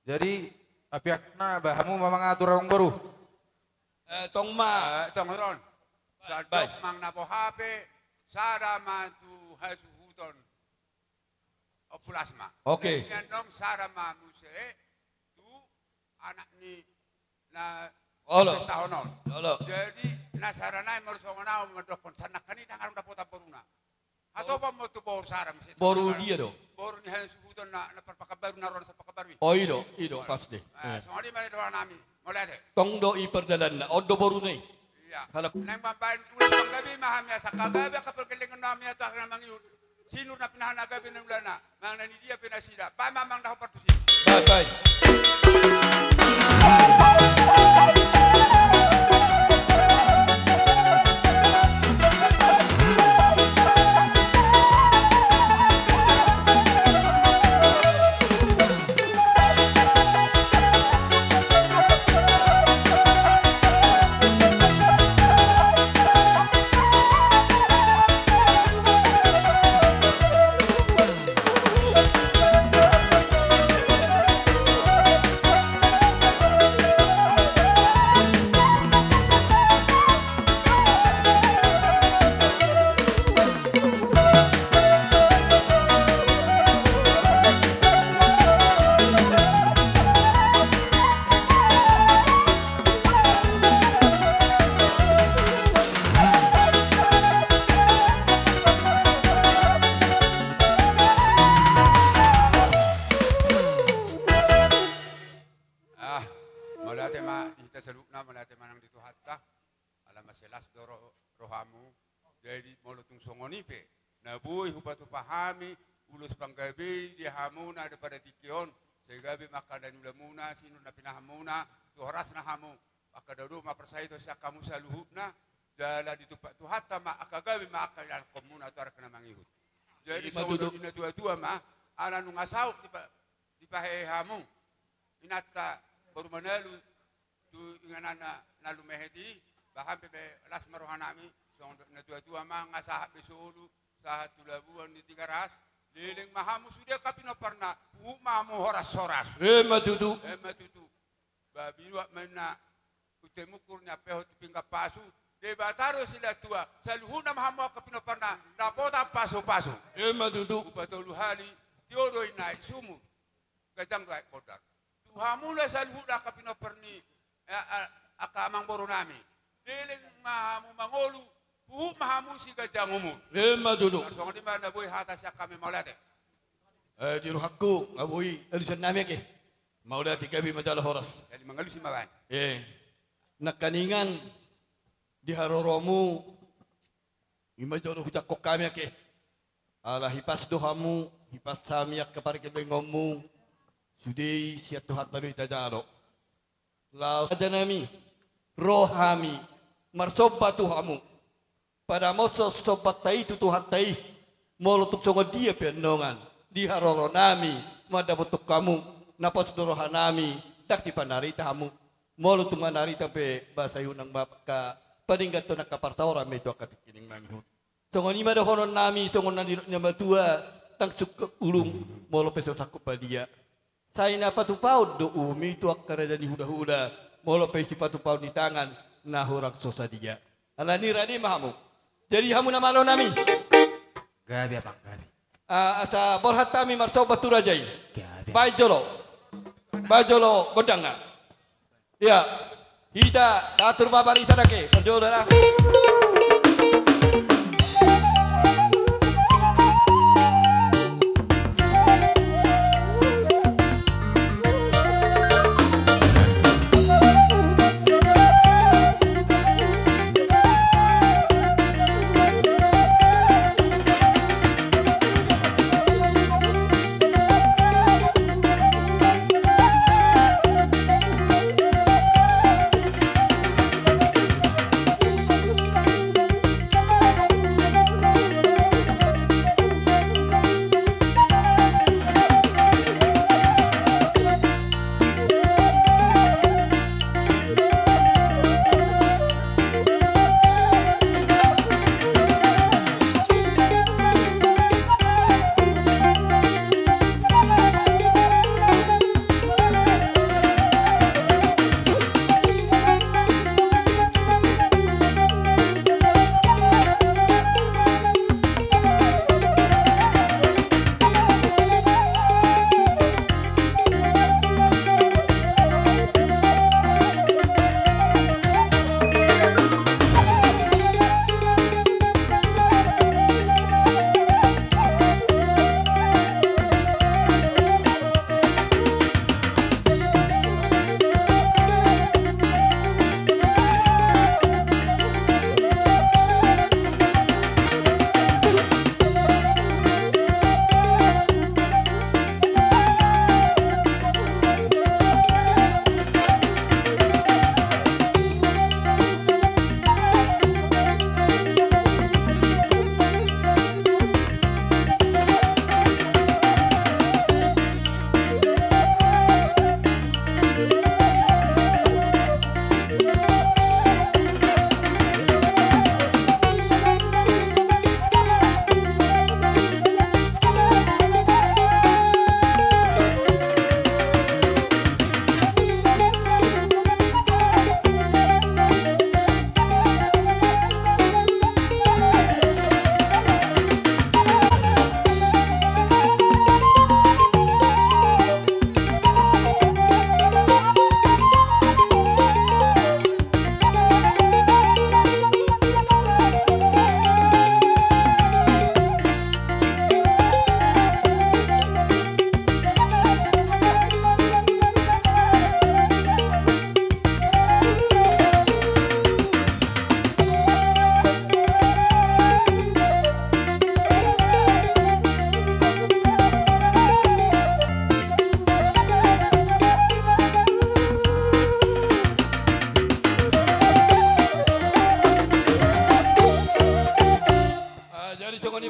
Jadi, apiakna ba hamu ma mangatur, amangboru. Eh, tong ma. Eh, tong ro. Baik. Sandok manang na boha pe, sada ma tu hasuhuton. Ompu las ma. Oke. Jadi, annon sada ma muse tu anak ni na Olo. Pesta on. Olo. Jadi, na sada nai molo songon au mandokkon, sannangkan i ndang adong dapotan boruna. Hatopan ma tu boru sada muse. Boru dia do? Boru ni hasuhuton na, na Pekanbaru, na ro na sian Pekanbaru i. Oh, i do, i do, pas de. Eh, eh, songon i ma di roha nami. Mauliate. Tong do i pardalanna, on do boruna i. Iya. Halak. Naeng mambaen ulos panggabe ma hami asa gabe angka pargellengon nami, asa angka na mangihut. Sinur na pinahan na gabe na ulana, manang na nidia pe nasida, baen ma amang na hombar tusi. Baik, baik. Ah, mauliate ma di hita saluhutna, mauliate ma nang di Tuhanta. Ala mansai las do ro-, rohamu. Jadi molo tung songon i pe na boi hupatupa hami ulos panggabe i di hamuna pada tingki on, sai gabe ma angka dalan ni ulaonmuna, sinur na pinahanmuna, tu horasna hamu, angka na dao ma parsahiton sian hamu saluhutna, jala ditumpak Tuhanta ma angka gabe ma angka dilakuhonmuna tu arek na mangihut. Jadi songon dok ni natuatua ma, ala nunga saut dipa-, dipahehe hamu inanta boru Manalu, tu inganan na, na lumehet i, bahen pe, pe las ma roha nami, songon dok ni natuatua ma, nga sahat be solu, sahat tu labuan ni Tigaras, leleng ma hamu sude angka pinomparna, huhut ma hamu horashoras. Emma tutu. Emma tutu. Ba binuat ma inna unte mungkur, niampehon tu pinggan pasu, Debata do silehon tua, saluhutna ma hamu angka pinomparna, dapotan pasupasu. Emma tutu. Upa tolu hali, tio do i na aek sumur, ganjang do aek bondar. Tu hamuna saluhutna angka pinompar ni, eh, eh, angka amangboru nami. Leleng ma hamu mangolu, huhut ma hamu siganjang umur. Emma tutu. Songon i ma na boi hata sian hami, mauliate. Eh, di rohangku, nga boi alusan nami ake. Mauliate, gabe ma jala horas. Jadi mangalusi ma baen. Eh, nangkaningan di haroromu, ima jolo hujangkon hami ake. Ala hipas do hamu, hipas hami angka pargellengonmu, sude i sian Tuhanta do hita jalo. Laos raja nami, ro hami marsomba tu hamu. Padamoshon sombanta i tu Tuhanta i, molo tung songon dia pe annon di haroro nami mandapothon hamu, na pos do roha nami, ndang sipanarita hamu. Molo tung manarita pe, ba sai unang ma angka padengganhon angka parsaoran ma i tu angka tingki na mangihut. Songon i ma dohonon nami, songon na nidok ni natuatua, ndang sungkot ulung molo pe so sangkot badia. Sai na patupaon do uhum i tu angka raja ni hulahula, molo pe sipatupaon ni tangan na hurang so sadia. Alani i rade ma hamu. Jadi hamu na malo nami. Gabe, abang, gabe. Ah, asa borhat hami marsomba tu raja i. Gabe. Baen jolo. Baen jolo gondangna. Ia, hita, atur ma barisan ake, parjolo da.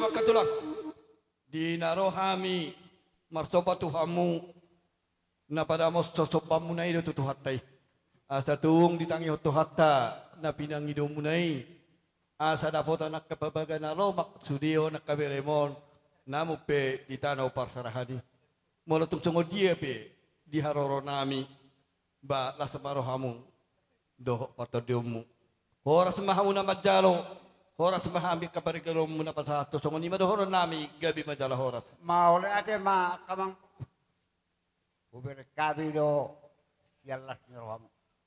Angka tulang, di na ro hami marsomba tu hamu, na padamon sombaonmuna i do tu Tuhanta i. Asa tung ditangihon Tuhanta na pinangidomuna i, asa dapotan angka parbagason na lomak sude on angka beremon, namun pe di tano parserahan i. Molo tung songon dia pe di haroronami, ba las ma rohamu dohot partondionmu. Horas ma hamu na manjalo, horas ma hami angka parigaronmuna pasahathon. Songon i ma dohononnami, gabe ma jala horas. Mauliate ma angka amang. Hubereng hami do sian las ni rohamu.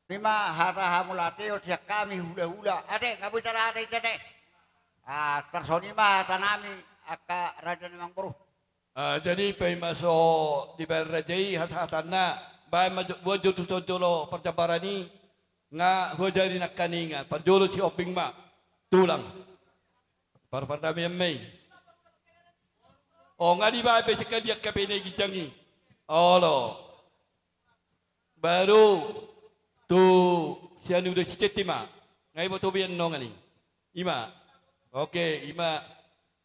I ma hata hamauliateon sian hami hulahula. Ate, nga boi sada hata i ate. Ah, tarsongon i ma hatanami angka raja ni amangboru. Ah, jadi paima so dibaen raja i hasahatanna, baen ma jo, buat jo tu son jolo parjambaran i, nga huajari nangkaningan, parjolo Sihombing ma, tulang. Parpardame ma i. O, nga dibaen pe sekalian hape na i ginjang i. Olo. Baru tu sian uda si Ceti ma. Nga iboto be annon i. I ma. Oke, i ma.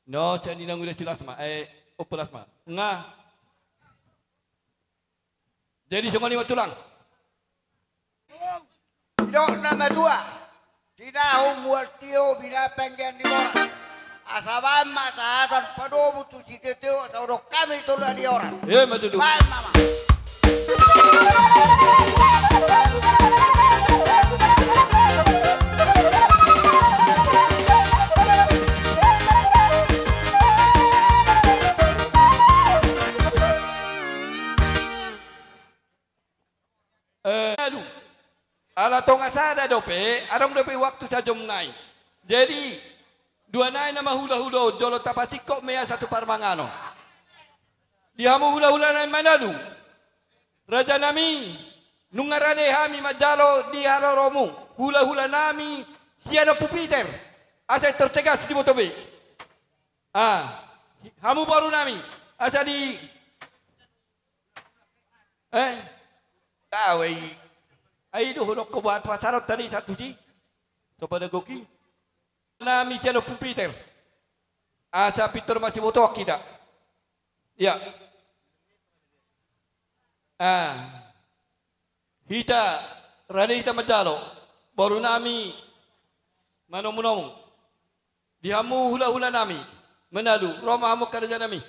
No, sian inang uda si Lasma. Eh, ompu Lasma. Nga. Jadi songon i ma tulang. Didok na matua. Tinahung mual tio binahen panggean ni boras. Asa baen ma sahatan padomu tu sitio-tio asa hudok hami tolu ari oras. Ima tutu. Baen ma ma. Eh, aduh. Ala tonga sada dope, adong dope waktu sajom nai. Jadi, dua nai nama hulahula on, jolo tapasingkop ma i asa tu parmanganon. Di hamu hulahula nai Manado. Raja nami, nunga rade hami manjalo di haroromu, hulahula nami, sian Ompu Peter. Asa Intor Tegas diboto be. Ah, hamu boru nami, asa di Eh? Tahu i. Ai do hudok ko buat pasaron tadi satu si. Sopada goki. Nami sian Ompu Peter. Asa pintor masiboto kita. Ya. Ah. Hita, rade hita manjalo. Boru nami. Manomu-nomu. Di hamu hulahula nami. Manado. Ro ma hamu angka raja nami.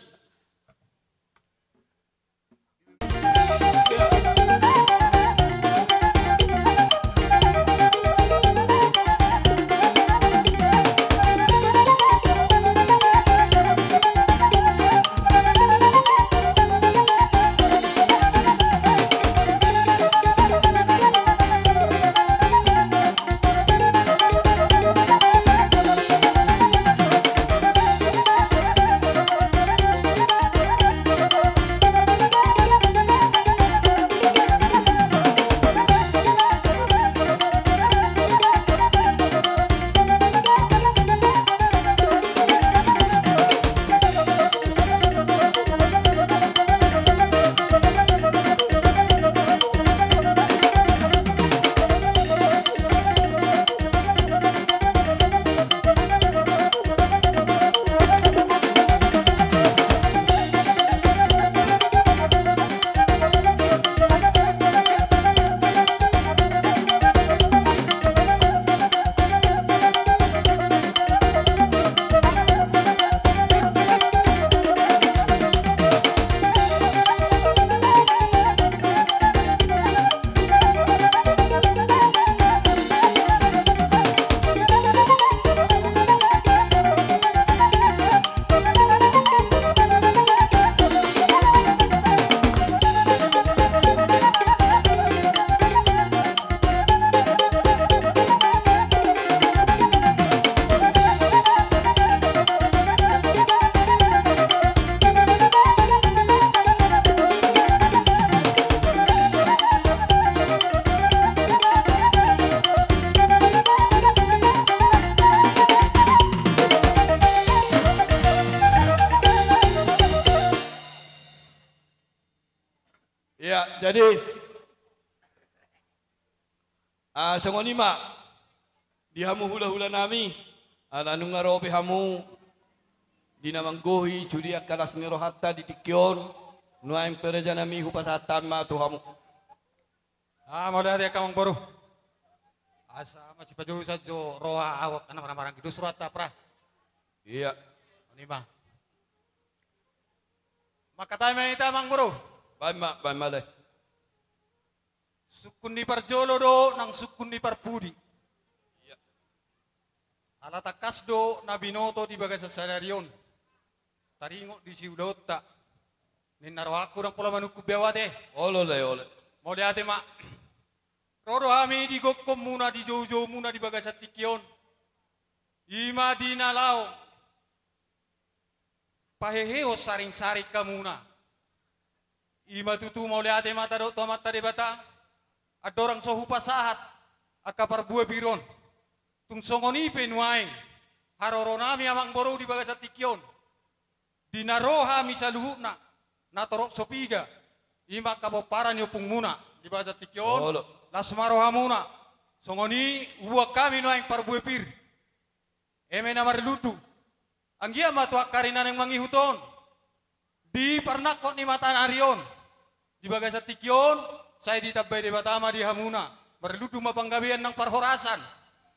Ya, jadi, ah, songon i ma di hamu hulahula nami, ala nunga ro be hamu di na manggohi sude angka las ni rohanta di tingki on, nuaeng pe raja nami hupasahat hami ma tu hamu. Ah, mauliate angka amangboru. Asa masipajousa jo roha ahu angka na marhahamaranggi, dos rohanta, Pra. Iya. On i ma. Mangkatai ma hita, amangboru. Baen ma, baen ma, Lae. Sungkun ni parjolo do nang sungkun ni parpudi. Iya. Ala tangkas do na binoto di bagasan sadari on. Taringot di siulaonta. Ninna rohangku ndang pola manungkun be ahu ate. Olo, Lae, olo. Mauliate ma. Ro do hami di gokhonmuna, di joujoumuna di bagasan tingki on. I ma di na laho pahehehon saringsaring hamuna. I ma tutu, mauliate ma tadok tu Amanta Debata, andorang so hupasahat angka parbue pir on. Tung songon i pe nuaeng, haroro nami, amangboru, di bagasan tingki on. Di na ro hami saluhutna, na torop so piga, i ma angka pomparan ni ompungmuna di bagasan tingki on. Olo. Las ma rohamuna. Songon i huboan hami nuaeng parbue pir. Eme na marlundu. Anggiat ma tu angka ari na naeng mangihut on, di parnangkok ni mataniari on, di bagasan tingki on, sai ditambai Debata ma di hamuna. Marlundu ma panggabean nang parhorasan.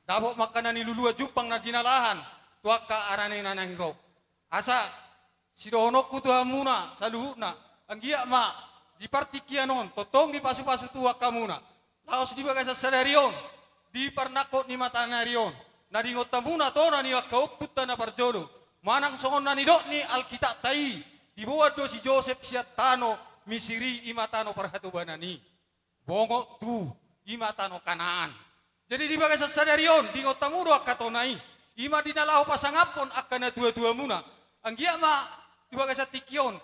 Dapot ma angka na niluluan, jumpang na jinalahan tu angka ari na naeng ro. Asa sidohononku tu hamuna saluhutna, anggiat ma di partingkian on tongtong dipasupasu Tuhan hamuna. Laos di bagasan sadari on, di parnangkok ni mataniari on, na diingot hamuna tona ni angka ompunta na parjolo, manang songon na nidok ni Alkitabta i, diboan do si Josep sian tano Misir i, i ma tano parhatobanan i. Bongot tu, i ma tano Kanaan. Jadi di bagasan sadari on, diingot hamu do angka tona i. I ma di na laho pasangaphon angka natuatuamuna. Anggiat ma di bagasan tingki on,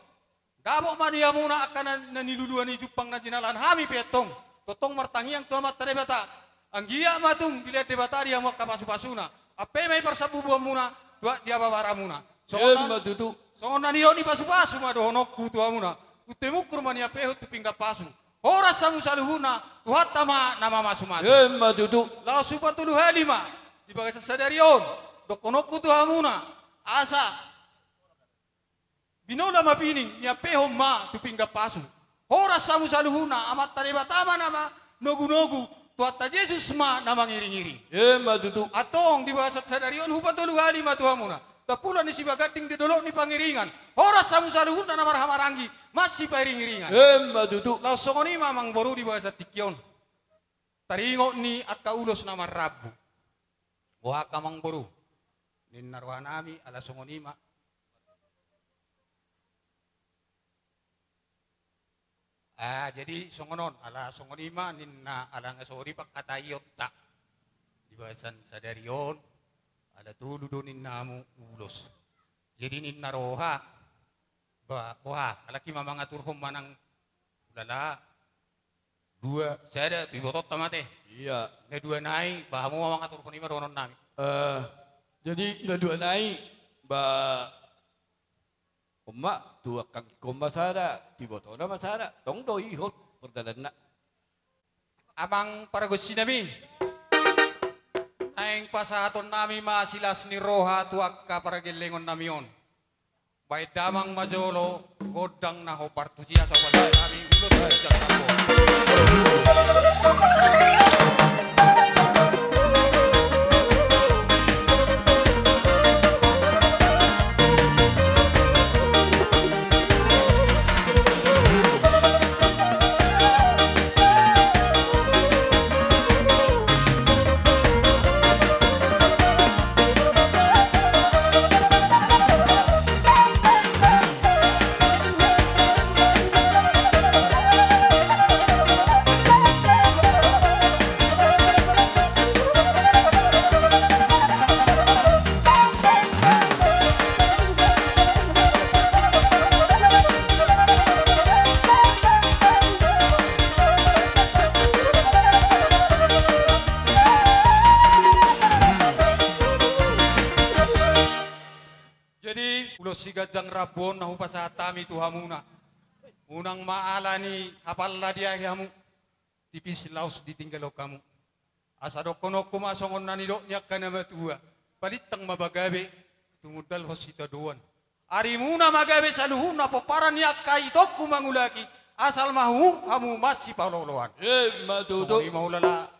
dapot ma di hamuna angka na, na niluluan i, jumpang na jinalahan. Hami pe antong tongtong martangiang tu Amanta Debata. Anggiat ma tung dilehon Debata di hamu angka pasupasuna. Ampe ma i parsambubuanmuna, tuat di ababaramuna. Songon na, emma tutu, songon na nidok ni pasupasu ma dohononku tu hamuna. Unte mungkur ma niampehon tu pinggan pasu. Horas hamu saluhutna, Tuhanta ma na mamasumasu. Emma tutu. Laos hupatolu hali ma di bagasan sadari on dohononku tu hamuna, asa binola ma pining, niampehon ma tu pinggan pasu. Horas hamu saluhutna, Amanta Debata ma na manogunogu, Tuhanta Jesus ma na mangiringiring. Emma tutu. Antong di bagasan sadari on hupatolu hali ma tu hamuna. Tampulan ni Sibaganding di dolok ni Pangiringan. Horas hamu saluhutna na marhahamaranggi, masipairingiringan. Emma tutu. Laos songon i ma, amangboru, di bagasan tingki on, taringot ni angka ulos na marrambu. Boha angka amangboru, ninna rohanami, ala songon i ma. Ah, jadi songon on, ala songon i ma ninna, ala nga sori pangkataionta di bagasan sadari on, ala tolu do ninna hamu ulos. Jadi ninna roha, ba, boha, alai i ma mangaturhon manang ulala, dua, sada, tu ibotonta ma ate. Iya. Na dua nai, ba hamu ma mangaturhon, i ma dohononnami. Eh, jadi na dua nai, ba, on ma, tu angka anggingkon ma sada, tu ibotona ma sada, tong do i hot pardalanna. Amang paragonsinami, naeng pasahatonnami ma silas ni roha tu angka pargellengonnami on. Baen damang ma jolo gondang na hombar tusi, asa pasahatonnami ulos tu jatahon. Jadi, ulos si ganjang rambu on na hupasahat hami tu hamuna. Unang ma ala ni hapalla diahi hamu, tipis laos ditinggalhon hamu. Asa dohononku ma songon na nidok ni angka na matua: Palintang ma pagabe, tumundalhon sitadoan. Arimuna ma gabe saluhutna pomparan ni angka itongku mangulaki, asal ma humur hamu masipaolooloan. Emma tutu. Songon i ma hulala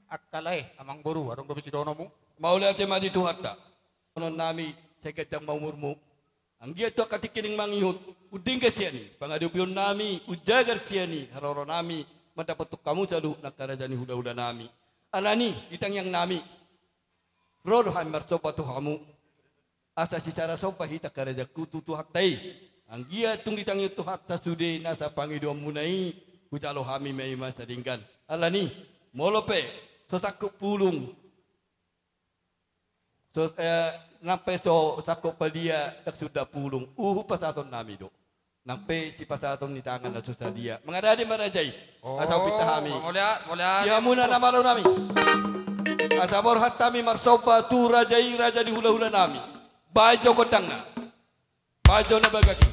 angka lae, amangboru, adong dope sidohononmu? Mauliate ma di Tuhanta. Dohonon nami, sai ganjang ma umurmu. Anggiat tu angka tingki naeng mangihut, undenggan sian i pangadopion nami, unjagar sian i haroro nami, mandapothon hamu saluhutna angka raja ni hulahula nami. Alani, di tangiang nami, ro do hami marsomba tu hamu. Asa sisara somba hita angka rajaku tu Tuhanta i. Anggiat tung ditangihon Tuhanta sude nasa pangidoanmuna i, hujalo hami ma i masa denggan. Alani, molo pe so sangkup pulung, so, eh, nang pe so sangkup padia, ndang suda pulung, uhum pasahaton nami do. Nang pe sipasahaton ni tangan na so sadia. Mangarade ma raja i. Oh, asa hupinta hami. Mauliate, mauliate. Di hamuna na malo nami. Asa borhat hami marsomba tu raja i, raja ni hulahula nami. Baen jo gondangna. Baen jo na bagak i.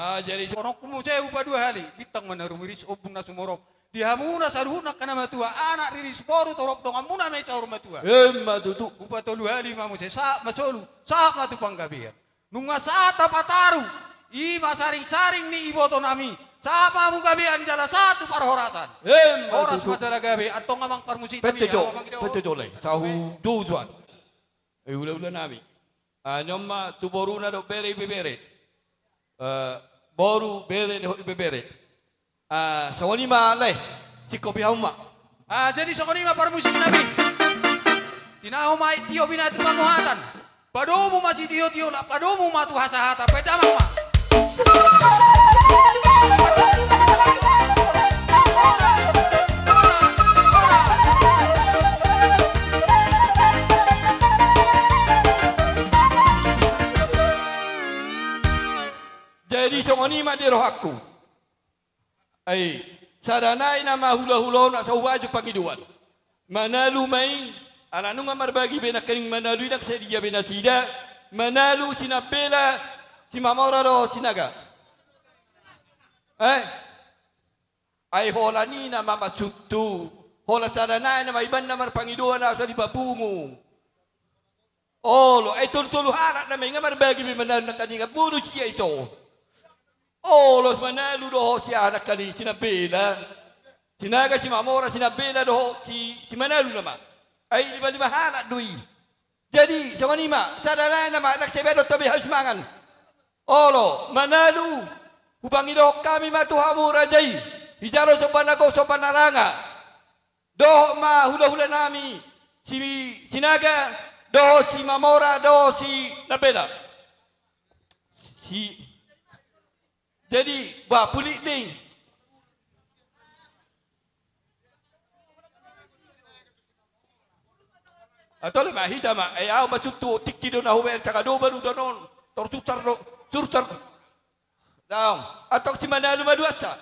Ah, jadi songon on muse hupaduahali, bintang ma na rumiris, ombun na sumorop. Di hamuna saluhutna angka na matua, anak riris boru torop donganmuna ma i saur matua. Emma tutu. Hupatoluhali ma muse, sahat ma solu, sahat ma tu panggabean. Nunga sahat tapataru, i ma saringsaring ni iboto nami. Sahat ma hamu gabean jala sahat tu parhorasan. Emma tutu. Horas ma jala gabe, antong amang parmusik nami. Pete jo, pete jo lae. Sahu dujuan. Eh, hulahula nami. Ah, nion ma tu boruna dohot bere, ibebere. Eh, boru, bere dohot ibebere. Ah, songon i ma lae, singkopi hamu ma. Ah, jadi songon i ma parmusik nami. Tinahu ma i tiop i na tu panguhatan. Padomu ma sitiotio, la padomu ma tu hasahatan. Baen damang ma. Jadi songon i ma di rohangku. Ai, sada nai nama hulahula on asa hupaaju pangidoan. Manalu ma i, ala nunga marbagi be nangkaning Manalu i, ndang sadia be nasida. Manalu, Sinambela, Simamora dohot Sinaga. Eh? Ai holan i nama maksudhu. Holan sada nai nama iban na marpangidoan asa dipapungu. Olo, ai tolu-tolu halak nama i nga marbagi be Manalu nangkaning, boru sia i so. Olo, Manalu dohot si aha nangkaning, Sinambela. Sinaga, Simamora, Sinambela dohot si, si Manalu nama. Ai lima-lima halak do i. Jadi songon i ma, sada nai nama, ndang sai be dohot tabe haus mangan. Olo, Manalu, hupangidohon hami ma tu hamu raja i, hujalo somba na gok, somba na ranga. Dohot ma hulahula nami, si Sinaga, dohot Simamora, dohot Sinambela. Si, Jadi, bah, pulik dei. Atau le ma hita ma, eh, au ma sutu tingki do na hubaen sanga do baru donon. Tor sutar do, sutar. Daong, atau si Manalu ma duansa.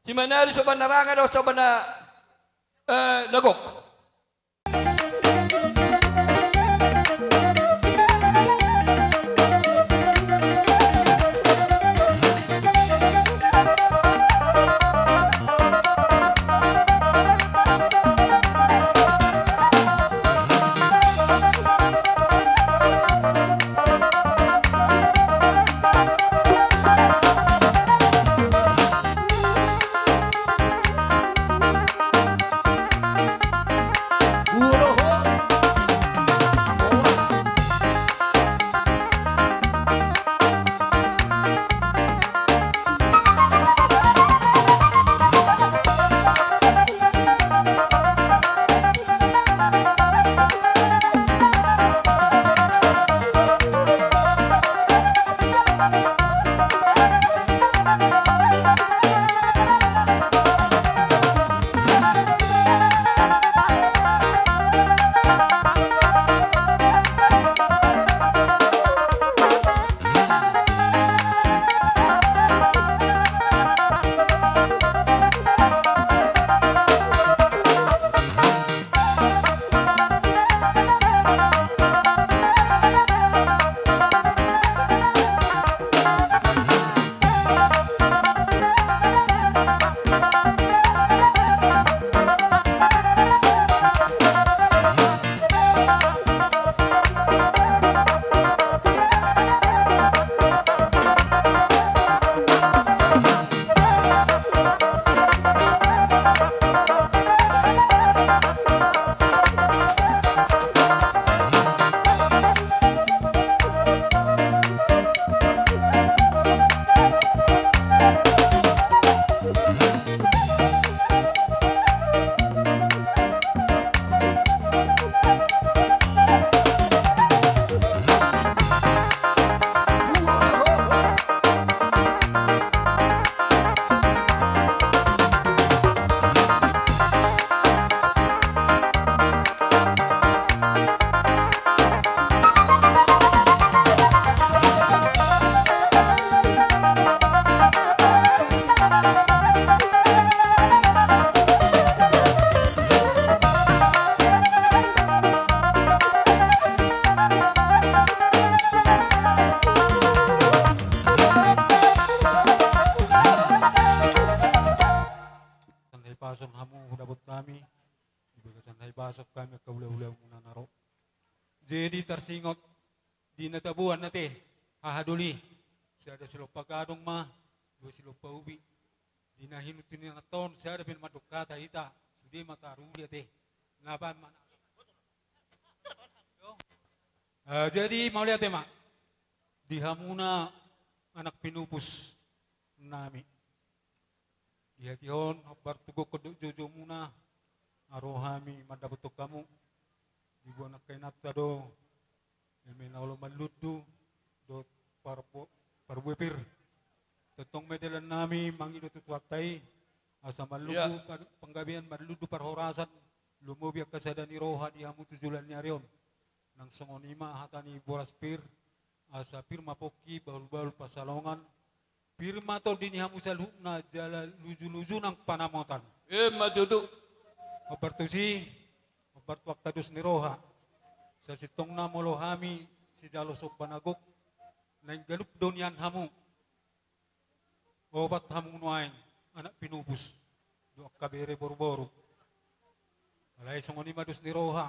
Si Manalu so bana ranga do, so bana, eh, lagok. Hahipason hamu hudapot hami, di bagasan hahipason hami angka hulahulamuna na ro. Jadi tarsingot di na taboan ate, haha doli, sada silompa gadong ma, dua silompa ubi. Di na hinutinanton sada pe na mandok hata hita, sude ma taruli ate. Na baen ma na. Eh, jadi mauliate ma di hamuna anak pinupus nami. Di hatiha on, hombar tu gokhon dohot joujou muna, ro hami mandapothon hamu. Diboan angka inanta do eme na olo marlundu dohot parbo-, parbue pir. Tongtong ma dalan nami mangido tu Tuhanta i, asa marlundu, iya, par-, panggabean, marlundu parhorasan, lumobi angka sada ni roha di hamu tu joloan ni ari on. Nang songon i ma hata ni boras pir, asa pir ma pongki, bahulbahul pansalongan, pir ma tondi ni hamu saluhutna, jala lujuluju nang panamotan. Emma tutu. Hombar tusi, hombar tu angka dos ni roha. Sasintongna molo hami sijalo somba na gok, naeng ganup do nian hamu. Opat hamu nuaeng anak pinupus dohot angka bere boruboru. Alai songon i ma dos ni roha.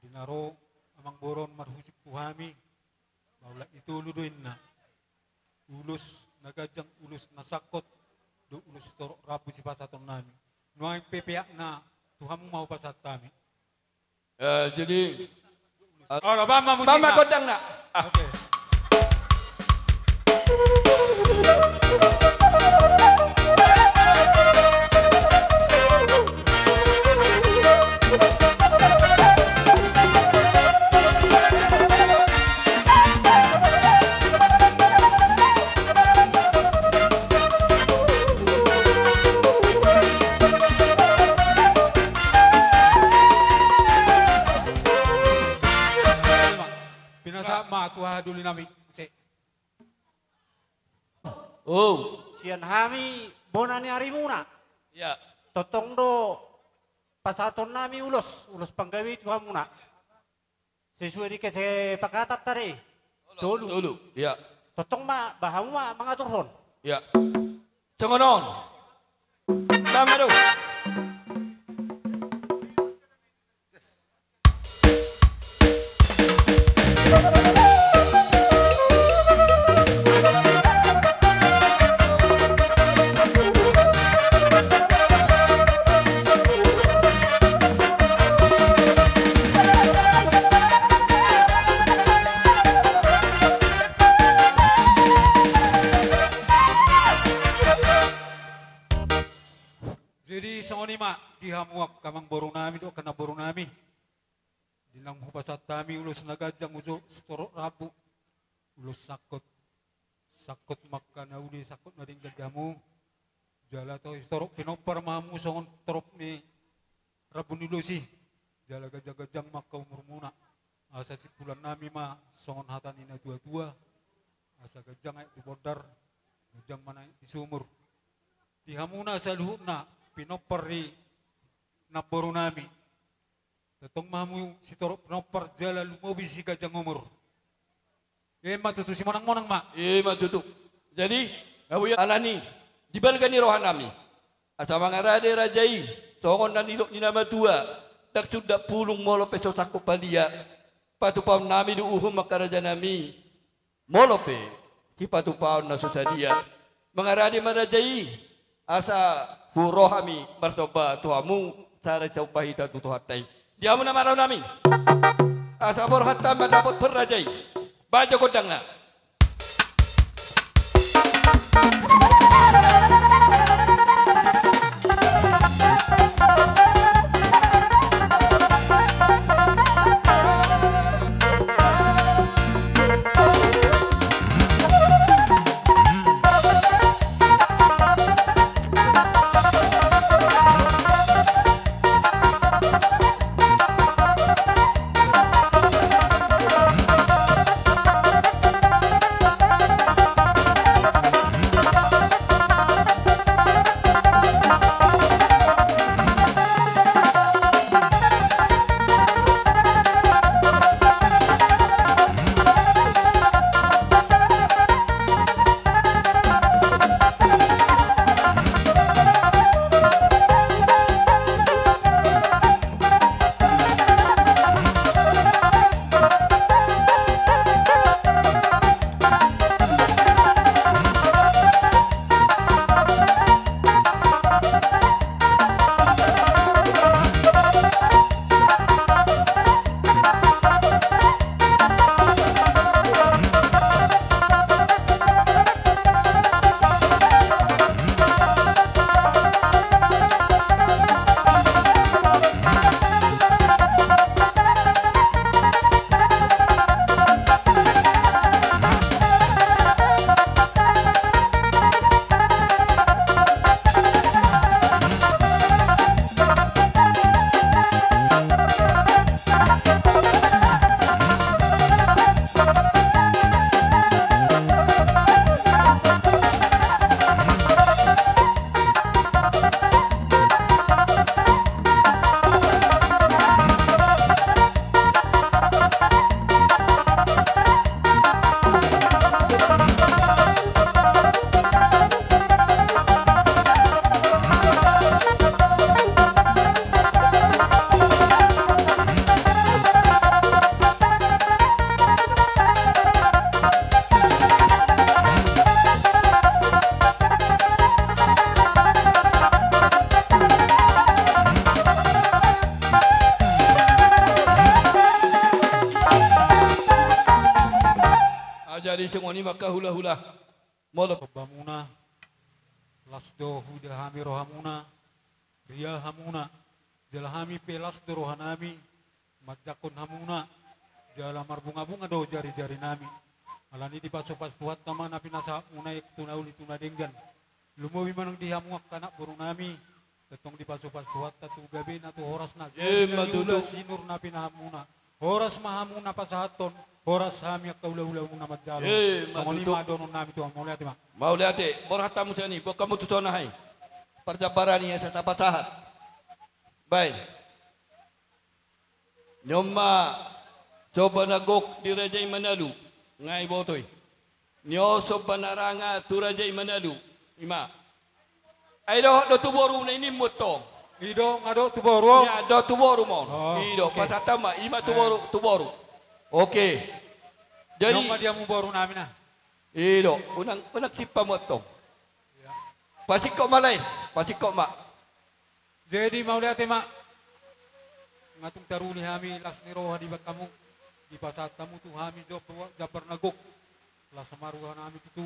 Di na ro amangboru on marhusip tu hami, ba ulak ni tolu do inna. Ulos na ganjang, ulos na sangkot, dohot ulos sitorop rambu sipasahaton nami. Nuaeng pe peakna tu hamu ma hupasahat hami. Eh, jadi, olo, baen ma musikna. Baen ma gondangna. Ah. Oke. Oh. Sian hami bona ni arimuna. Iya. Tongtong do pasahatonnami ulos, ulos panggabean tu hamuna. Sesuai di kesepakatan tadi. Tolu. Tolu. Iya. Tongtong ma, ba hamu ma mangaturhon. Iya. Songon on. Tama do. Jadi songon i ma di hamu angka amangboru nami dohot angka namboru nami. Di naung hupasahat hami ulos na ganjang, ulos sitorop rambu, ulos sangkot, sangkot ma angka na uli, sangkot na denggan di hamu. Jala tu sitorop pinompar ma hamu songon torop ni rambu ni ulos i. Jala ganjang-ganjang ma angka umurmuna. Asa simpulannami ma songon hata ni na tua-tua. Asa ganjang aek tu bondar, ganjang ma na aek di sumur. Di hamuna saluhutna pinompar ni namboru nami. Tongtong ma hamu sitorop pinompar jala lumobi siganjang umur. Ima tutu, simonang-monang ma. Ima tutu. Jadi, gabe alani di balga ni rohanami. Asa mangarade raja i, songon na nidok ni na matua, ndang sundat pulung molo pe so sangkot palia. Patupaonnami do uhum angka rajanami. Molo pe sipatupaon na so sadia, mangarade ma raja i, asa huroha hami marsomba tu hamu, sada somba hita tu Tuhanta i. Di hamu na marau nami, asa borhat hami mandapothon raja i. Bajo gondangna. Jadi songon i ma angka hulahula. Molo pambahenanmuna, las do huida hami rohamuna, ria hamuna, jala hami pe las do rohanami manjangkon hamuna, jala marbungabunga do jarijarinami. Alani i dipasupasu Tuhanta ma na pinasahatmuna i tu na uli tu na denggan. Lumobi ma nang di hamu angka anak borunami, tongtong dipasupasu Tuhanta tu gabena tu horasna. Ima tutu. Gabe na niula sinur na pinahanmuna. Horas ma hamu na pasahathon, Horas hami angka hulahula na manjalo. Eh, songon i ma dohonon nami tu hamu, mauliate ma. Mauliate, borhat hamu sian i, boan hamu tu son, aha i. Parjambaran i asa tapasahat. Baen. Ni on ma somba na gok di raja i Manalu, nga iboto i. Ni on somba na ranga tu raja i Manalu, i ma. Ai dohot do tu boru na i nimmu tong. I do, nga dohot tu boru on. Nga dohot tu boru ma on. Oh, i do, oke. Pasahat ma, i ma tu boru, tu boru. Oke. Jadi, ni on ma di hamu boru nami na. I do, unang, unang simpang ma tong. Iya. Pasingkop ma lae, pasingkop ma. Jadi mauliate ma. Nga tung taruli hami las ni roha dibahen hamu, dipasahat hamu tu hami jop-, jambar na gok. Las ma roha nami tutu,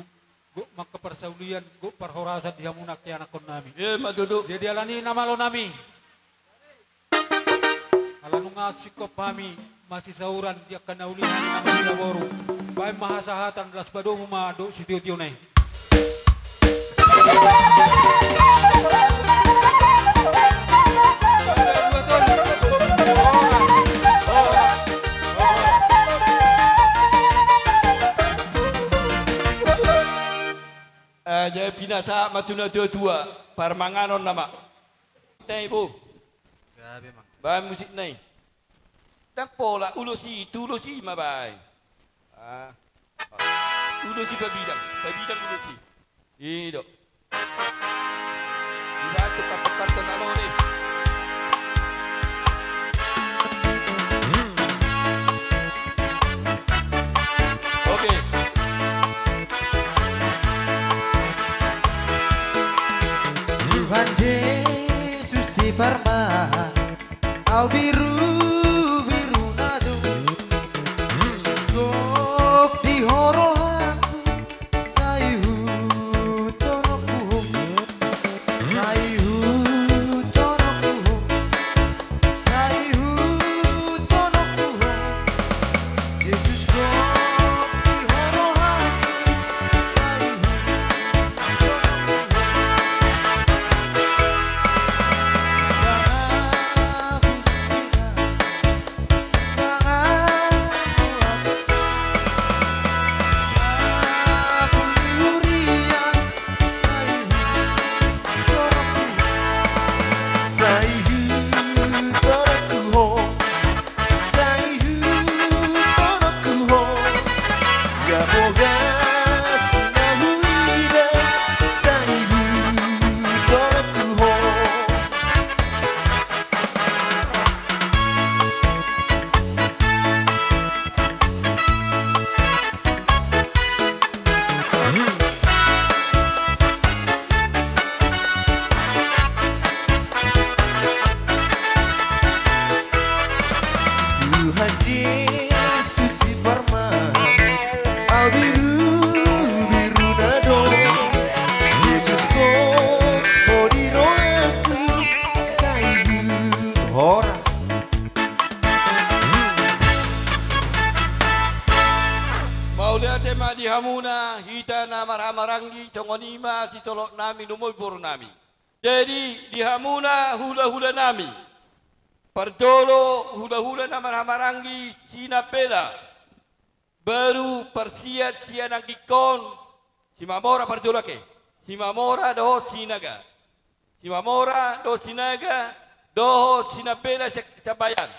gok ma angka parsaulian, gok parhorasan di hamu na angka ianakhon nami. Emma tutu. Jadi alani na malo nami. Ala nunga singkop hami masisauran di angka na uli nami na marga boru. Baen ma hasahatan, las padomu ma dohot sitiotio na i. Ah, jadi pinasahat ma tu na tuatua, parmanganon nama. Taibo. Gabe, Mang. Baen musik na i. Ndang pola, ulos i, tu ulos i ma baen. Ah. Ulos i pabidang, pabidang ulos i. I do. Dibantu kantong-kantong na lori. Oke. Tuhan Jesus si Parman, au birubiru na do. Jesus gok di rohangku, sai hutononku ho. Sai hutononku ho. Sai hutononku ho. Jesus gok di rohangku, sai hutononku ho. Ndang ahu hurang, ndang ahu ahu, ndang ahu ni huria. Sai hutononku ho. Sai hutononku ho. Sai hutononku ho. Nga bogas na huida. Sai hutononku ho. Tuhan Jesus si Parman, au birubiru na do. Jesus gok ho di rohangku, sai hutononku ho. Horas. Mauliate ma di hamuna, hita na marhahamaranggi, songon i ma sisolot nami, lumobi boru nami. Jadi, di hamuna hulahula nami, parjolo hulahula na marhahamaranggi, Sinambela. Baru parsiat sian anggingkon, Simamora parjolo ake. Simamora dohot Sinaga. Simamora dohot Sinaga, dohot Sinambela Sek-, Sambayan.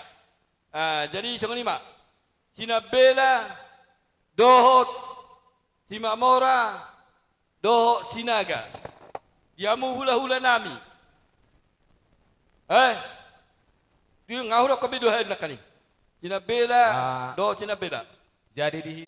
Ah, jadi songon i ma. Sinambela dohot Simamora dohot Sinaga. Di hamu hulahula nami. Eh? Di nga hudok hape dua hali nangkaning. Sinambela, ah, dohot Sinambela. Jadi di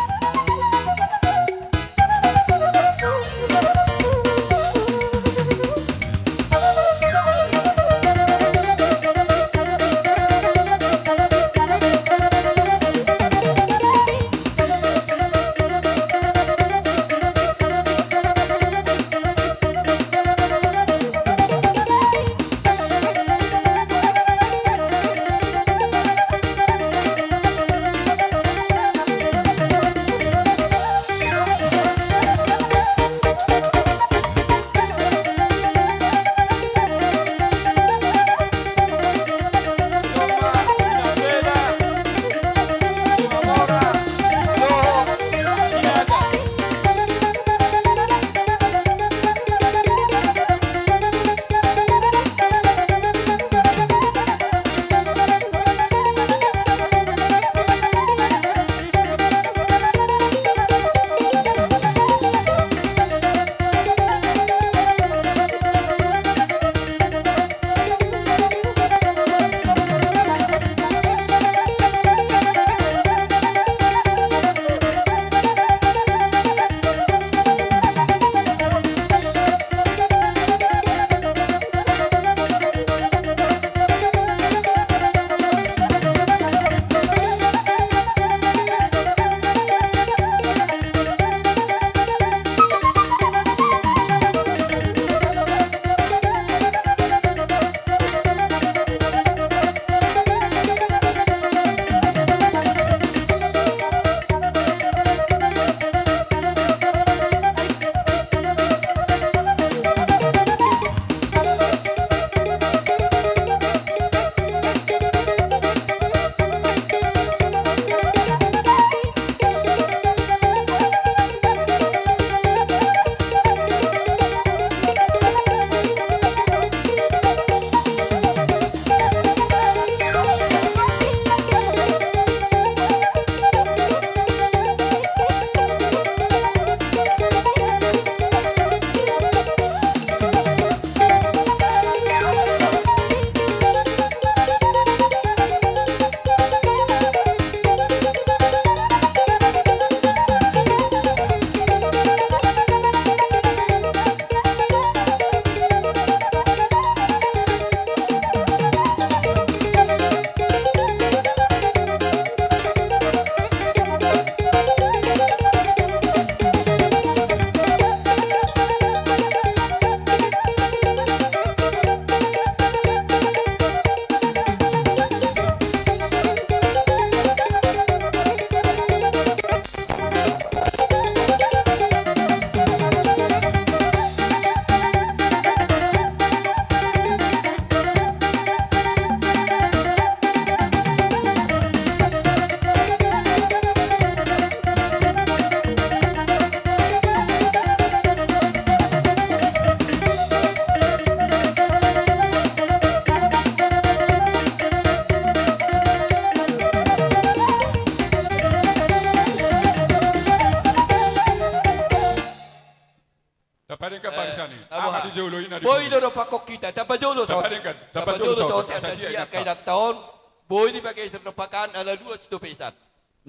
Tapadenggan bangsa ni. Ama di jolo, ina di pudi. Boi do dompakkon hita, tapajolo saotik. Tapadenggan, tapajolo saotik, asa sia angka inanta on boi dipageser dompakan ala dua sidopesan.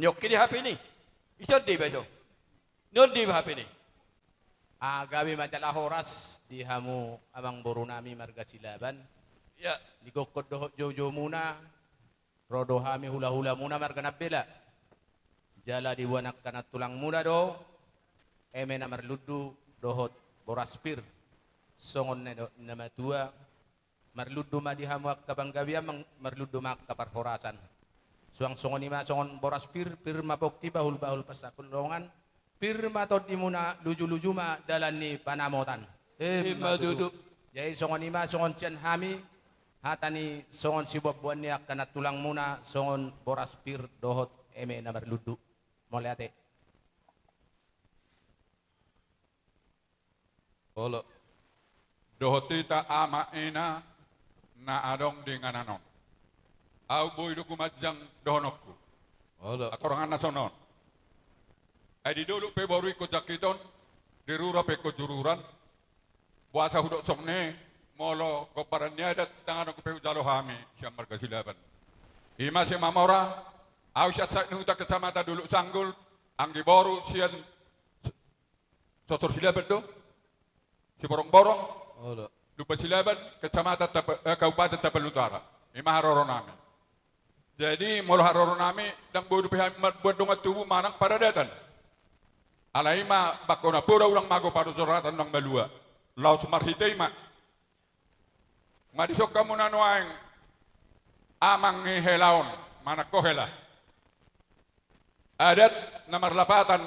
Niokke di hapeni. Ison di baso. Nion di hapeni. Ah, gabe ma jala horas di hamu amangboru nami marga Silaban. Ya. Di gokkon dohot joujou muna, ro do hami hulahula muna marga Nambela. Jala diboan angka nantulang muna do eme na marlundu dohot boras pir. Songon na nidok ni na matua, marlundu ma di hamu angka panggabean, mang-, marlundu ma angka parhorasan. Suang songon i ma songon boras pir, pir ma pongki bahulbahul pansalongan, pir ma tondi muna, lujuluju ma dalan ni panamotan. Ima tutu. Jadi songon i ma songon sian hami, hata ni songon siboanboan ni angka nantulang muna, songon boras pir dohot eme na marlundu. Mauliate. Olo. Dohot hita ama ina na adong di inganan on. Ahu boi do humanjang dohononku. Olo. Atoranganna songon on. Ai di dolok pe boru ingkon jangkiton, di rura pe ingkon jururan. Boasa hudok songon i, molo gomparan ni adat, tanganon pe hujalo hami sian marga Silaban. Ima Simamora, ahu sian Saithuta, Kecamatan Dolok Sanggul, anggi boru sian Sosor Silaban do? Siborongborong? Olo. Lumban Silaban, Kecamatan Tapa-, eh, Kabupaten Tapanuli Utara. Ima haroro nami. Jadi, molo haroro nami, ndang boi dope hami mambuat dongan tubu manang paradatan. Alai ima, bangko na poda unang mago, padosoratan unang malua. Laos marhite ima. Madison hamu na nuaeng amang ni hela on, manang ho hela. Adat na marlapatan,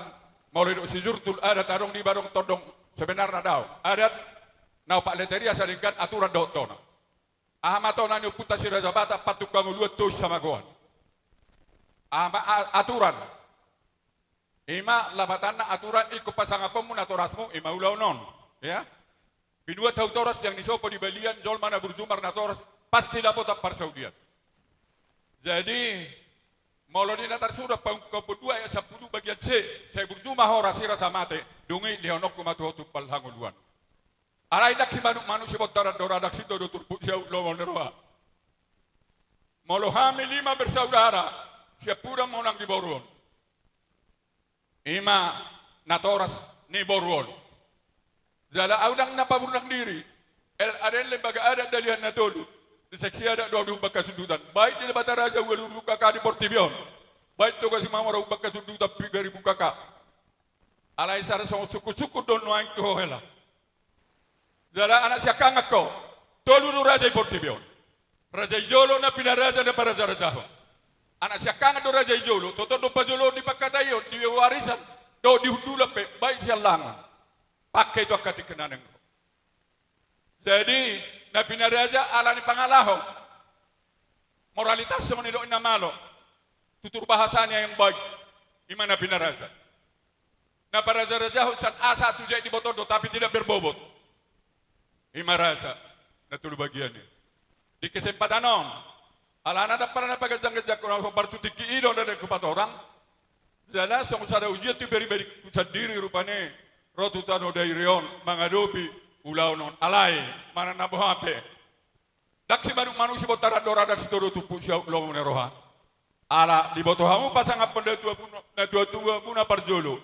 molo didok sijurtul adat adong di badong tondong, sebenarna daong. Adat na opat letter i asa denggan aturan dohot tona. Aha ma tona ni ompunta si Raja Batak, patungka ngoluan tois hamagoan. Aha ma a-, aturan. Ima lapatanna aturan ingkon pasangaponmu natorasmu, ima ulaon on. Ya. Pinuat hau toras, tiang ni sopo di balian, jolma na burju marnatoras, pasti dapotan parsaulian. Jadi, molo di na tarsurat Paungka opat dua ayat sampulu bagian C, sai burju ma ho rasirasa mate, dung i lehononku ma tu ho tumpal hangoluan. Alai ndang simanukmanuk sibontar andora, ndang sitodo turpuk siaut lomo ni roha. Molo hami lima bersaudara, siampudan ma on anggi boru on. Ima natoras ni boru on. Jala ahu ndang na paburnang diri, L A D N, Lembaga Adat Dalihan Na Tolu, di Seksi Adat Dohot Umbahen Hasundutan, baik di Debata Raja Ualuhur Bungkaka di portibi on, baik Toga Simamora Umbahen Hasundutan Pigari Bungkaka. Alai sada songon sungkunsungkun do on nuaeng tu ho hela. Jala anak siangkangan ho, tolu do raja di portibi on. Raja i jolo, na pinaraja, na parajaraja ho. Anak siangkangan do raja i jolo, tongtong do pajolo di pangkataion, di warisan, dohot di hundulan pe, baik sian langan. Pangke tu angka tingki na naeng ro. Jadi, na pinaraja ala ni pangalaho. Moralitas songon nidok ni na malo. Tutur bahasa ni ayam baik. Ima na pinaraja. Na parajaraja ho sian A sahat tu Z diboto do, tapi tidak berbobot. Ima raja. Na tolu bagian i. Di kesempatan on. Alana ndang pala na paganjangganjang ho na hombar tu tingki i do na naeng hupatorang. Jala songon sada ujian tu pribadiku sandiri rupani ro tu tano Dairi on mangadopi ulaon on. Alai, manang na boha pe. Ndang simanukmanuk sibontar andora, ndang sitodo turpuk siaut lomo ni roha. Ala diboto hamu pasangaphon natuatua, natuatuamuna parjolo.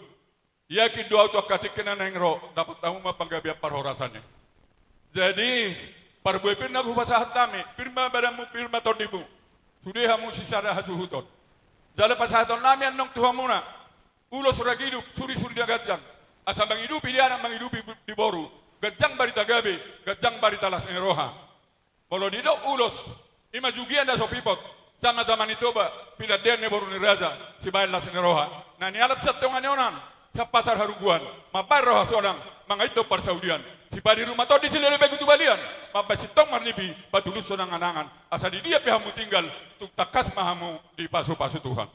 Yakin do ahu tu angka tingki na naeng ro, dapot hamu ma panggabean parhorasan i. Jadi, parbue pir na hupasahat hami, pir ma badanmu, pir ma tondimu. Sude hamu sisada hasuhuton. Jala pasahaton nami annon tu hamuna. Ulos ragidup, surisuri na ganjang. Asa mangidupi di anak, mangidupi di boru. Ganjang barita gabe, ganjang barita las ni roha. Molo didok ulos, ima jugian na so pipot, jamajama ni Toba, pilandean ni boru ni raja, sibahen las ni roha. Na nialap sian tonga ni onan, sian pasar Harungguan, mambahen roha sonang, mangaithon parsaulian. Sipadi rumah tondi silele begu tu balian, mambahen sintong marnipi, patulushon anganangan. Asa di dia pe hamu tinggal, tung tangkas ma hamu dipasupasu Tuhan.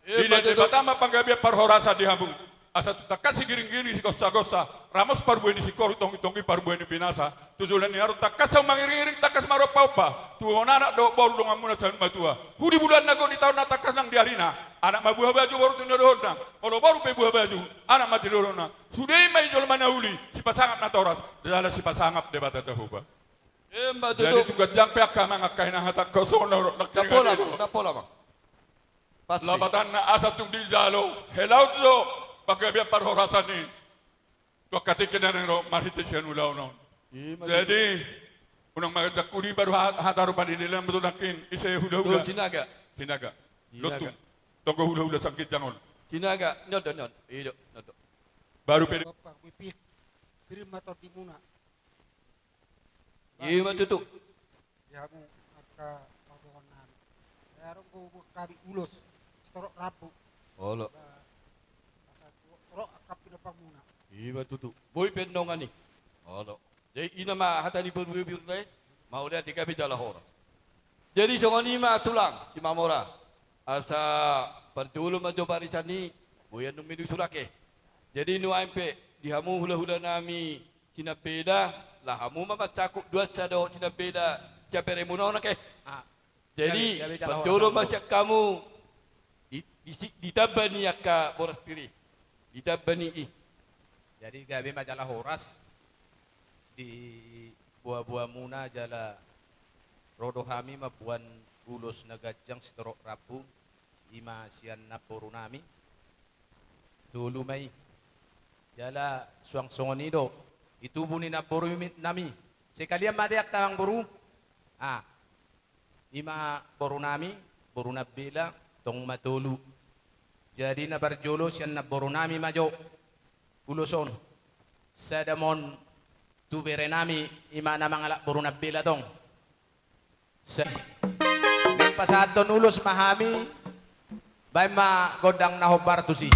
Dilehon Debata ma panggabean parhorasan di hamu. Asa tung tangkas sigiringgiring sigonsagonsa, ramos parbue ni singkoru, tonggitonggi parbue ni pinasa. Tu joloan ni ari on tangkas hamu mangiringiring, tangkas marompaompa. Tu on anak dohot boru donganmuna saur matua. Hu di bulan na gok, di taon na tangkas nang di arina. Anak ma buha baju, boru tu na dohonna. Molo boru pe buha baju, anak ma tu dohonna. Sude i ma i jolma na uli, sipasangap natoras, jala sipasangap Debata Jahowa. Emma tutu. Jadi tu ganjang pe angka amang, angka inang, hatangkon songon na ro, na pola, na pola, Amang. Lapatanna asa tung dijalo hela on jo panggabean parhorasan i tu angka tingki na naeng ro marhite sian ulaon on. Jadi unang ma ganjang uli, baru ha-, hata ro pandidion ma tu nangkin ise hulahula. Sinaga. Sinaga. Lotu. Tonggo hulahula sian ginjang on. Sinaga. Nyondo, nyondo. Ido, nyondo. Baru pede. Bapang, bipik. Kirim ma tondimuna. Ima tutu. Di hamu angka pardohononnami. Adong do buat hami ulos sitorop rambu. Olo. Asa torop angka pinompangmuna. Ima tutu. Boi pe dongan i. Olo. Jadi i nama hata ni parbue-bue i, mauliate gabe jala horas. Jadi songon i ma tulang, Simamora. Asa parjolo ma jo barisan i, boi annon ma i diusulake. Jadi nuaeng pe di hamu hulahulanami Sinambela, laho hamu ma mansangkup duansa dohot Sinambela sian beremuna on, oke? Ah. Jadi, gabe, gabe jala horas parjolo ma sian hamu, di, di, ditamba ni angka boras pir i. Ditamba ni i. Jadi, gabe ma jala horas di boaboamuna jala ro do hami mamboan ulos na ganjang sitorop rambu, ima sian namborunami. Tolu ma i. Jala suang songon i do di tubu ni namborunami. Sekalian ma di angka amangboru. Ah. Ima borunami, boru Nambela, tong ma tolu. Jadi na parjolo sian namborunami ma jo ulos on. Sada ma on tu berenami, ima na mangalap boru Nambela tong. Sa-, naeng pasahathon ulos ma hami, baen ma gondang na hombar tusi.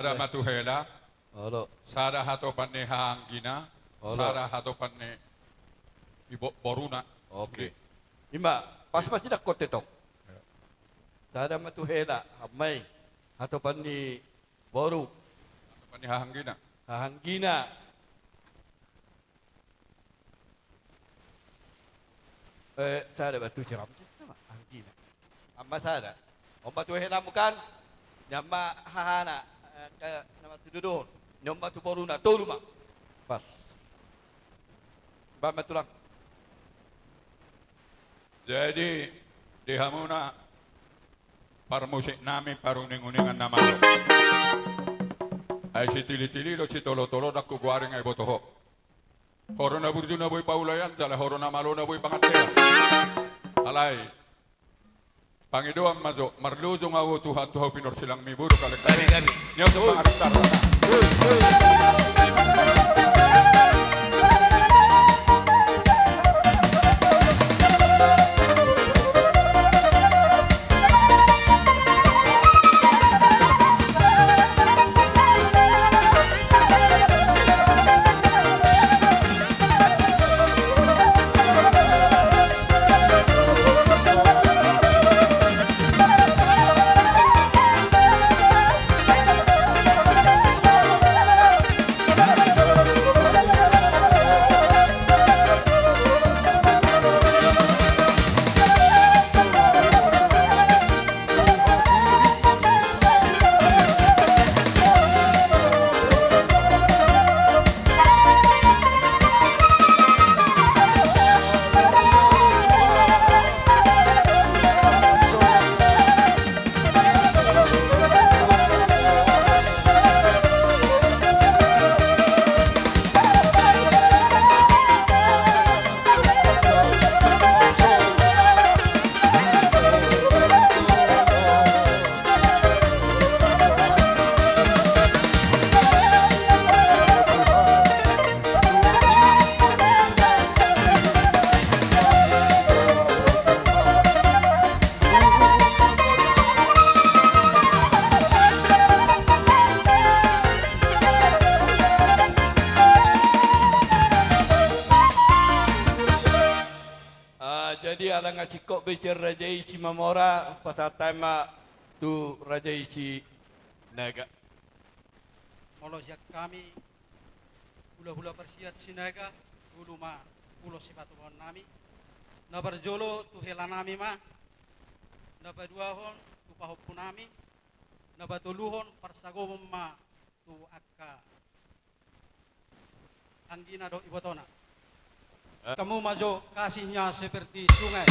Sada ma tu hela. Olo. Sada hatopan ni haha anggina. Olo. Sada hatopan ni ibo-, boruna. Oke. Ima, pas ma sidangkon tong. Sada ma tu hela, amai. Hatopan ni boru. Hatopan ni haha anggina. Haha anggina. Eh, sada ma tu siram, anggina. Ima sada. On ma tu hela, bukan? Ima hahana, eh, ke nama tu dohot. Ima tu boruna, tolu ma. Pas. Baen ma tulang. Jadi, di hamuna parmusiknami, paruninguningan na malo. Ai sitilitili dohot sitolotolo ndang hugoari, nga diboto ho. Horong na burju na boi paulaean, jala horong na malo na boi pangantean. Alai pangidoan ma jo, marlojong ahu Tuhan tu hau pinorsilangmi boru kaleng. Gabe, gabe. Ni ahu tu pangaristar. Hoi, hoi. Jadi ala nga singkop be sian raja i Simamora, pasahat hami ma tu raja i Sinaga. Molo sian hami hulahula parsiat Sinaga, ulu ma ulos sipatupaonnami. Na parjolo tu helanami ma, na paduahon tu pahompunami, na patoluhon parsagomon ma tu angka anggina dohot ibotona. Eh. Kamu ma jo kasihnya seperti sungai.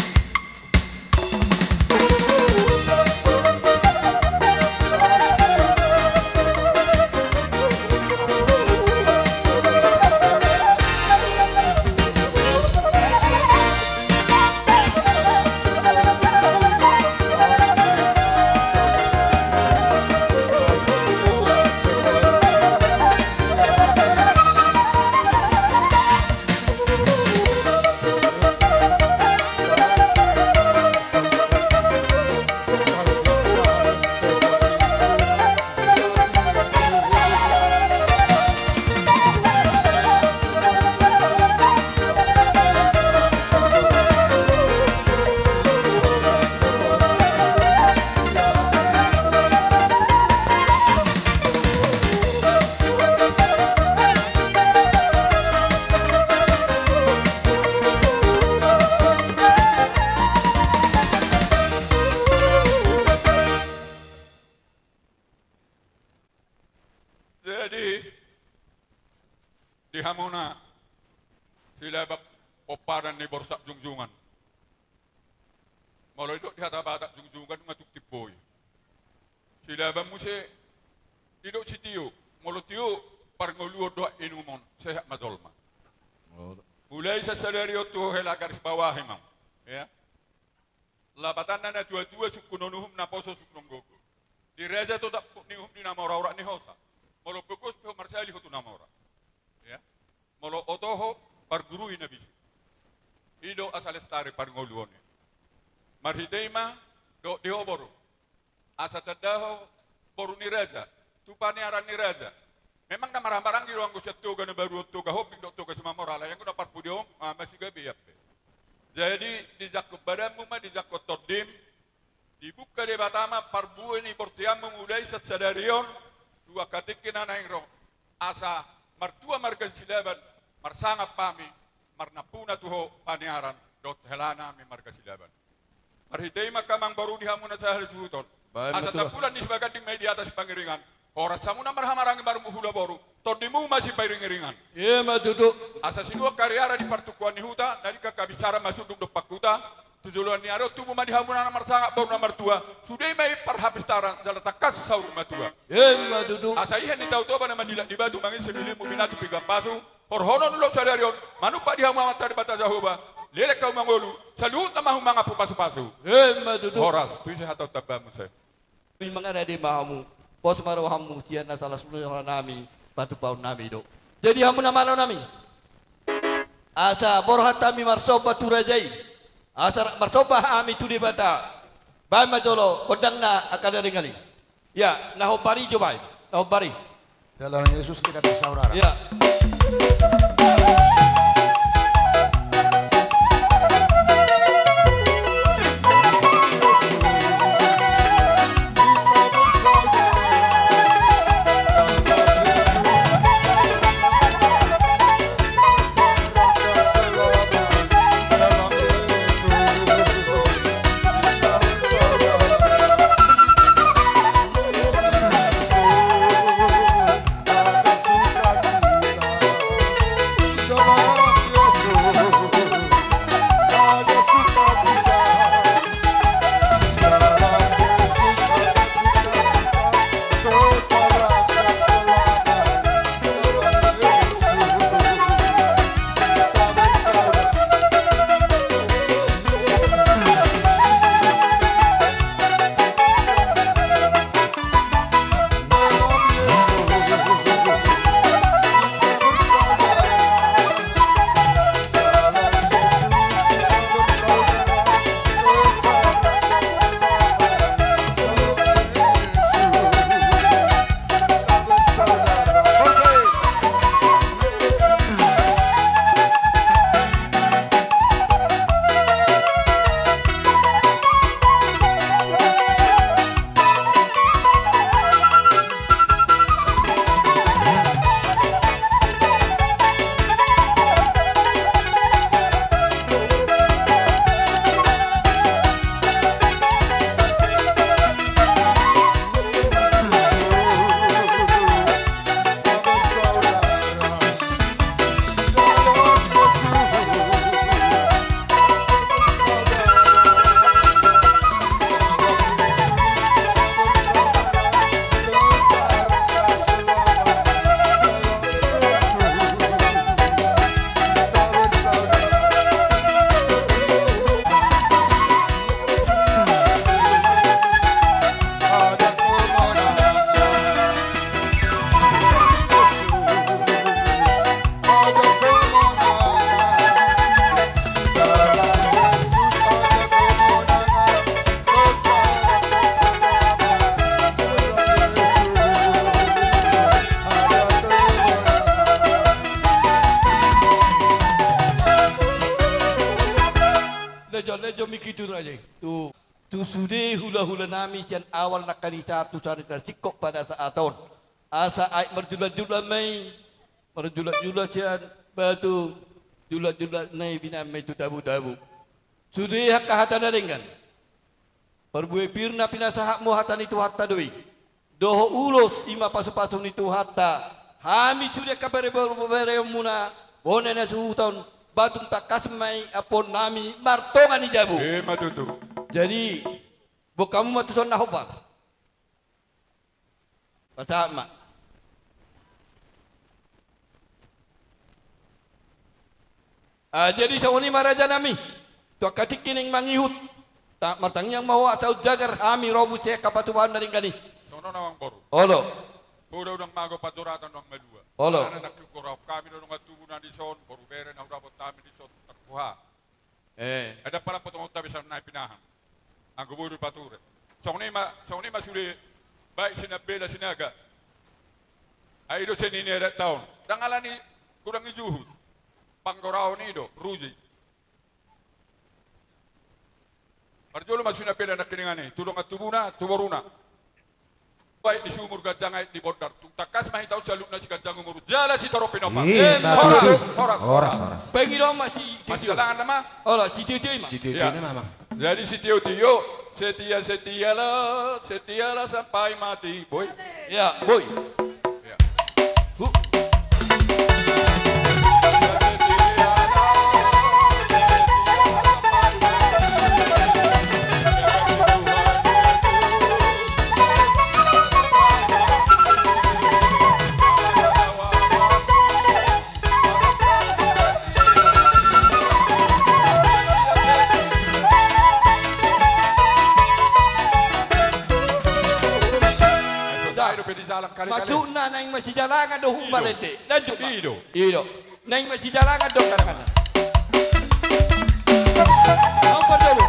Jadi, di hamuna Silaban pomparan ni Borsak Jungjungan. Molo didok di hata Batak Jungjungan ma tung timboi. Silaban muse didok sitio, molo tio parngoluon dohot inumon, sehat ma jolma. Oh. Mulai sian sadari on tu hela garis bawah i ma. Ya. Lapatanna na tuatua sungkunon uhum, na poso sungkunon gogo. Di raja totap ni uhum, di na mora urat ni hosa. Molo pogos pe ho marsali ho tu na mora. Ya. Molo oto ho pargurui na bisuk. I do asa lestari parngoluon i. Marhite i ma dohot di ho boru. Asa tanda ho boru ni raja, tu paniaran ni raja. Memang na marhahamaranggi do anggo sian Toga na baru on, Toga Hombing dohot Toga Simamora, alai anggo na parpudi on, ah, masih gabe i pe. Jadi dijangkon badanmu ma, dijangkon tondim, dibuka Debata ma parbue ni borteanmu mulai sian sadari on, tu angka tingki na naeng ro. Asa martua marga Silaban, marsangap hami, marnampuna tu ho paniaran dohot helanami marga Silaban. Marhite i ma angka amang boru di hamuna sahali suhuton. Baen ma tutu. Asa tampulan ni sibaganding ma i di atas pangiringan. Horas hamuna marhahamaranggi marhula boru, tondimu ma sipairingiringan. Ima tutu. Asa sinua angka ariara di partukuan ni huta, na denggan habinsaran ma sundung dompak huta, tu joloan ni ari on tubu ma di hamuna na marsangap boru na martua, sude ma i parhabinsaran jala tangkas saur matua. Ima tutu. Asa ihan ni Tao Toba na mandilak di batu, manginsir di limu, binatu pinggan pasu, horhonon ulaon sadari on, manumpak di hamu Amanta Debata Jahowa, leleng hamu mangolu, saluhutna ma hamu mangampu pasupasu. Ima tutu. Horas, tu ise hata on tamba muse. Mangarade ma hamu, pos ma rohamu sian na salah sulu nami, patupaonnami do. Jadi hamu na malo nami. Asa borhat hami marsomba tu raja i. Asa marsomba hami tu Debata. Baen ma jolo gondangna angka na denggan i. Ya, na hombar i jo baen. Na hombar i. Dalam Yesus kita bersaudara. Ya. Jol, jol, miki tu raja i. Tu, tu sude hula-hula nami sian awal nangkaning sahat tu sahat na singkop pada saat on. Asa aek marjulat-julat ma i, marjulat-julat sian batu, julat-julat na i binaen ma i tu tabu-tabu. Sude angka hata na denggan. Parbue pir na pinasahatmu hata ni Tuhanta do i. Dohot ulos i ma pasu-pasu ni Tuhanta. Hami sude angka bere-, bere-, bereonmuna, bona ni hasuhuton, batung tangkas ma i ampuon nami martonga ni jabu. Ima tutu. Jadi, boan hamu ma tuson na hombar. Pasahat ma. Ah, jadi songon i ma raja nami. Tu angka tingki naeng mangihut. Ta-, martangiang ma ho asa umjagar hami ro muse angka patupaon na denggan i. Songon on amang boru. Olo. Poda unang mago, panjoratan unang malua. Olo. Alana nangkin hurahon hami do dongan tubu na dison, boru bere na hurapot hami dison, tarpuha. Eh. Ndang pola potongonta be songon na pinahan. Anggo boru pature. Songon i ma, songon i ma sude baen sinambela sinaga. Ai do sian i ni adat taon. Ndang alani hurang ni juhut. Panggoraon i do, ruji. Parjolo ma sinambela nangkiningan i, tu dongan tubuna, tu boruna. Aek ni sumur ganjang aek ni bondar. Tung tangkas ma hita on saluhutna siganjang umur jala sitorop pinompar. Ima tutu. Horas, horas, horas. Horas, horas. Pengido ma si, masidalangan nama. Olo, sitio-tio i ma. Sitio-tio i ma, amang. Jadi sitio-tio, setia-setialah, setialah sampai mati, boi. Ya, boi. Ya. Hu. Maksudna naeng masijalangan do huhut marende. Lanjut ma. I do. I do. Naeng masijalangan do, katakan. Au, parjolo.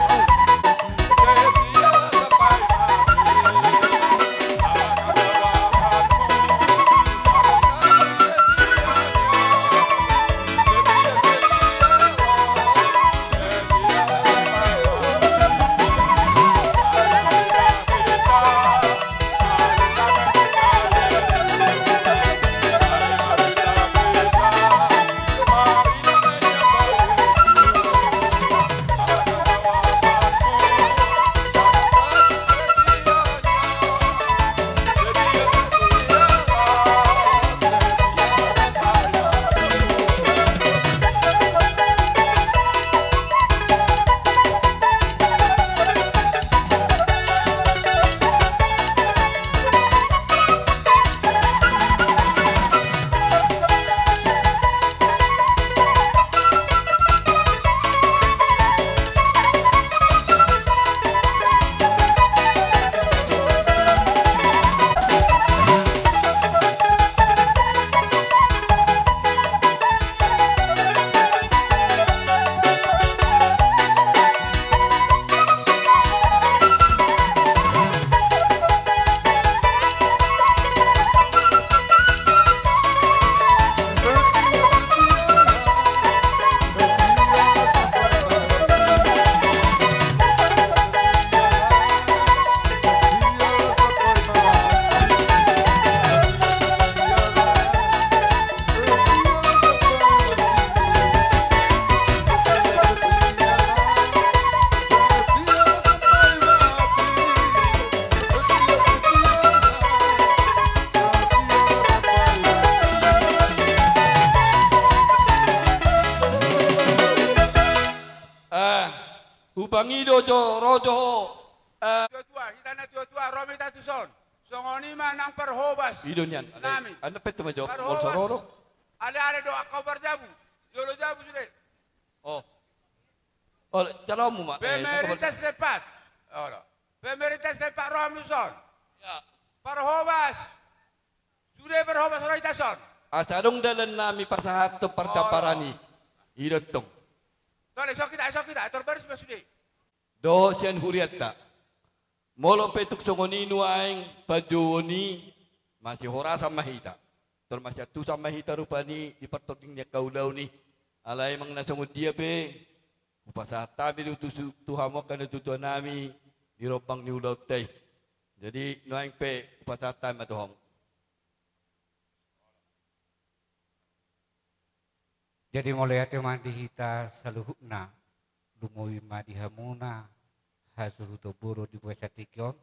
Eh, hupangido jo, ro jo ho. Eh. Tua-tua, hita na tua-tua, ro ma hita tuson. Songon i ma nang parhobas. I do nian, ale, nami. Anda petu ma jo, parhobas. Molo so ro do. Ale-ale do angka parjabu. Jolo jabu sude. Oh. Oh, calonmu ma. Eh, pemerintah setempat. Olo. Pemerintah setempat ro ma tuson. Ya. Parhobas. Sude parhobas ro hita tuson. Asa adong dalan nami pasahathon parcamparan i. Olo. I do tong. Tole, so hita, so hita, tor baris ma sude. Dohot sian hurianta. Molo pe tung songon i nuaeng panjouon i, masihorasan ma hita. Tor masiantusan ma hita rupani di partording ni angka ulaon i. Alai manang na songon dia pe, Hupasahat hami do tu, tu hamu angka natuatua nami di rombang ni ulaonta i. Jadi nuaeng pe hupasahat hami ma tu hamu. Jadi mauliate ma di hita saluhutna, lumobi ma di hamuna hasuhuton boru di bagasan tingki on.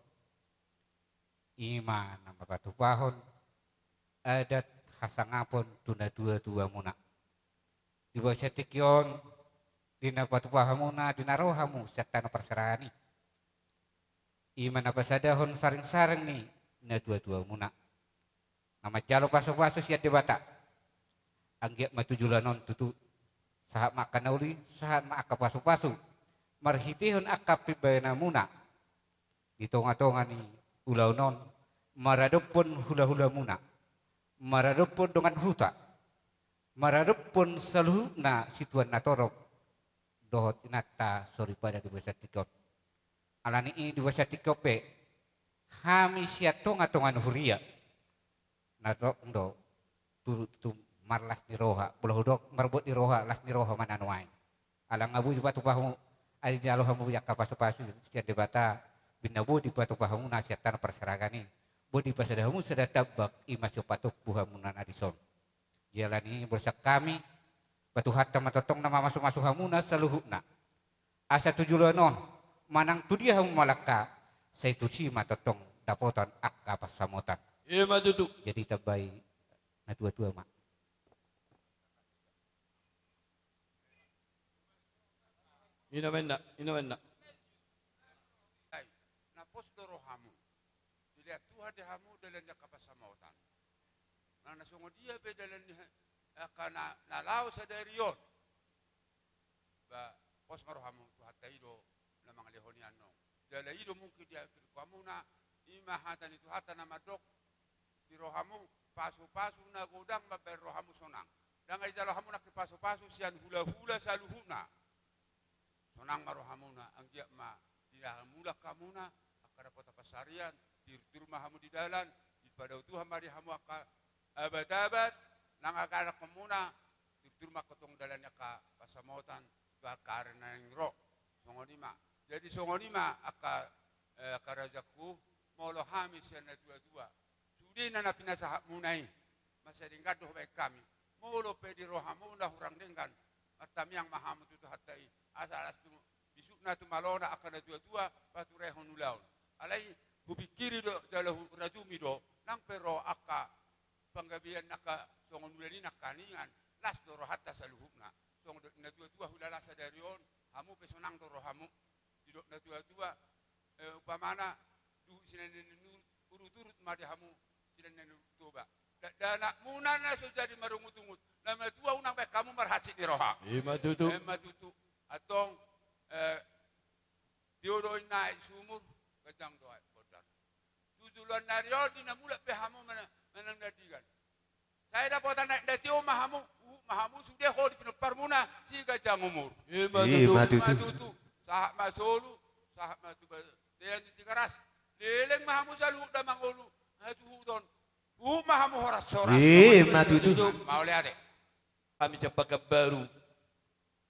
I ma na patupahon adat hasangapon tu natuatuamuna. Di bagasan tingki on, di na patupahonmuna di na ro hamu sian tano parserahan i. I ma na pasadahon saringsaring ni natuatuamuna. Na manjalo pasupasu sian Debata. Anggiat ma tu joloan on tutu. Sahat ma angka na uli, sahat ma angka pasupasu. Marhitehon angka pimbahenanmuna. Di tongatonga ni ulaon on, maradophon hulahulamuna. Maradophon dongan huta. Maradophon saluhutna situan na torop. Dohot inanta soripada di bagasan tingki on. Alani i di bagasan tingki on pe. Hami sian tongatonga ni huria. Na tong do, turut tu marlas ni roha, molo hudok marbuat ni roha, las ni roha ma na nuaeng. Ala nga boi dipatupa hamu, ai jalo hamu angka pasupasu sian Debata, umbahen na boi dipatupa hamu na sian tano parserahan i, boi dipasada hamu sada tambak, i ma sian patompu hamuna na dison. Jala ni barisan hami, ba Tuhanta ma tongtong na mamasumasu hamuna saluhutna. Asa tu joloan on, manang tu dia hamu mangalangka, sai tusi ma tongtong dapotan angka pansamotan. I ma tutu. Jadi tambai natuatua ma. I na ma inna, i na ma inna. Ai, na pos do rohamu. Dilehon Tuhan di hamu dalan ni angka pansamotan. Manang na songon dia pe dalan ni ha-, angka na, na laho sadari on. Ba, pos ma rohamu, Tuhanta i do na mangalehon i annon. Jala i do mungkin diaturhon hamuna, i ma hata ni Tuhanta na mandok di rohamu, pasupasu na godang mambahen rohamu sonang. Ndang ai jalo hamu nangkin pasupasu sian hulahula saluhutna. Sonang ma rohamuna, anggiat ma dihamulak hamuna, angka dapotan pansarian, tiurtiur ma hamu di dalan, dipadao Tuhan ma di hamu angka abat-abat, nang angka anakhonmuna, tiurtiur ma tongtong dalan ni angka pansamotan, tu angka ari na naeng ro. Songon i ma. Jadi songon i ma angka, eh, angka rajaku, molo hami sian natuatua. Sude na, na pinasahatmuna i. Mansai denggan do hubaen hami. Molo pe di rohamuna hurang denggan. Martamiang ma hamu tu Tuhanta i. Asa las tu bisukna tu malona angka natuatua, paturehon ulaon. Alai hupingkiri do, jala hurajumi do, nang pe ro angka panggabean angka songon ulaon i nangkaningan, las do rohanta saluhutna. Songon didok natuatua hulala sadari on, hamu pe sonang do rohamu. Didok natuatua, eh, umpamana, duhut sian na nian ni urut, urut-urut ma di hamu sian na nian ni urut Toba. Da-, dakdanakmuna na so jadi marungut-ungut. Na matua unang baen hamu marhansit ni roha. I ma tutu. I ma tutu. Antong, eh, tio do inna aek sumur, ganjang do aek bondar. Tu joloan ni ari on di na mulak pe hamu mana-, manang na denggan. Sai dapotan aek na tio ma hamu, huhut ma hamu sude ho di pinomparmuna, siganjang umur. I ma tutu. I ma tutu. I ma tutu. Sahat ma solu, sahat ma tu ba-, tean di Tigaras. Leleng ma hamu saluhut da mangolu hasuhuton. Huhut ma hamu horas-horas. I ma tutu. Mauliate. Hami sian Pekanbaru.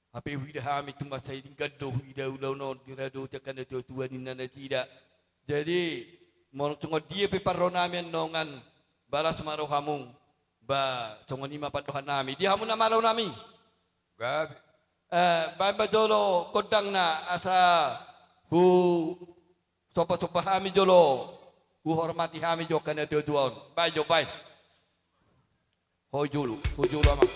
Hape huida hami tung mansai denggan do huida ulaon on, diradoti angka natuatua ninna nasida. Jadi, molo songon dia pe parro nami annon, ba las ma rohamu, ba songon i ma pandohan nami. Di hamu na malo nami. Gabe. Eh, baen ma jolo gondangna asa hu Somba-somba hami jolo, huhormati hami jo angka natuatua on. Baen jo, baen. Ho jolo, ho jolo amang.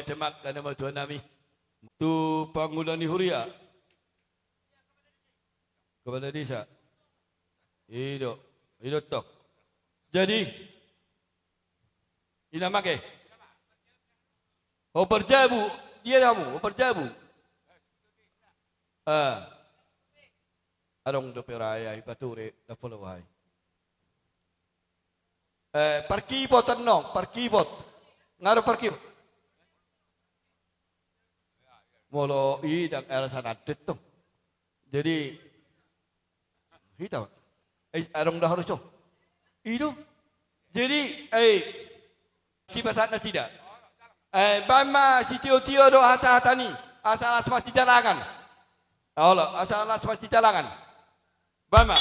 Demak, angka na matua nami. Tu pangula ni huria. Kepala desa. I do, i do tong. Jadi, ina make. Hombar jabu, dia hamu, hombar jabu. Ah. Adong dope ra i, ai bature, na polo ai. Eh, parkibot annon, parkibot. Nga do parkibot. Molo i ndang, eh, alasan adat tong. Jadi, hita. Eh, adong do harus, oh. I do. Jadi, eh, sipasahat nasida. Eh, baen ma sitio-tio do hata-hata ni, asa las ma sidalangan. Olo, asa las ma sidalangan. Baen ma.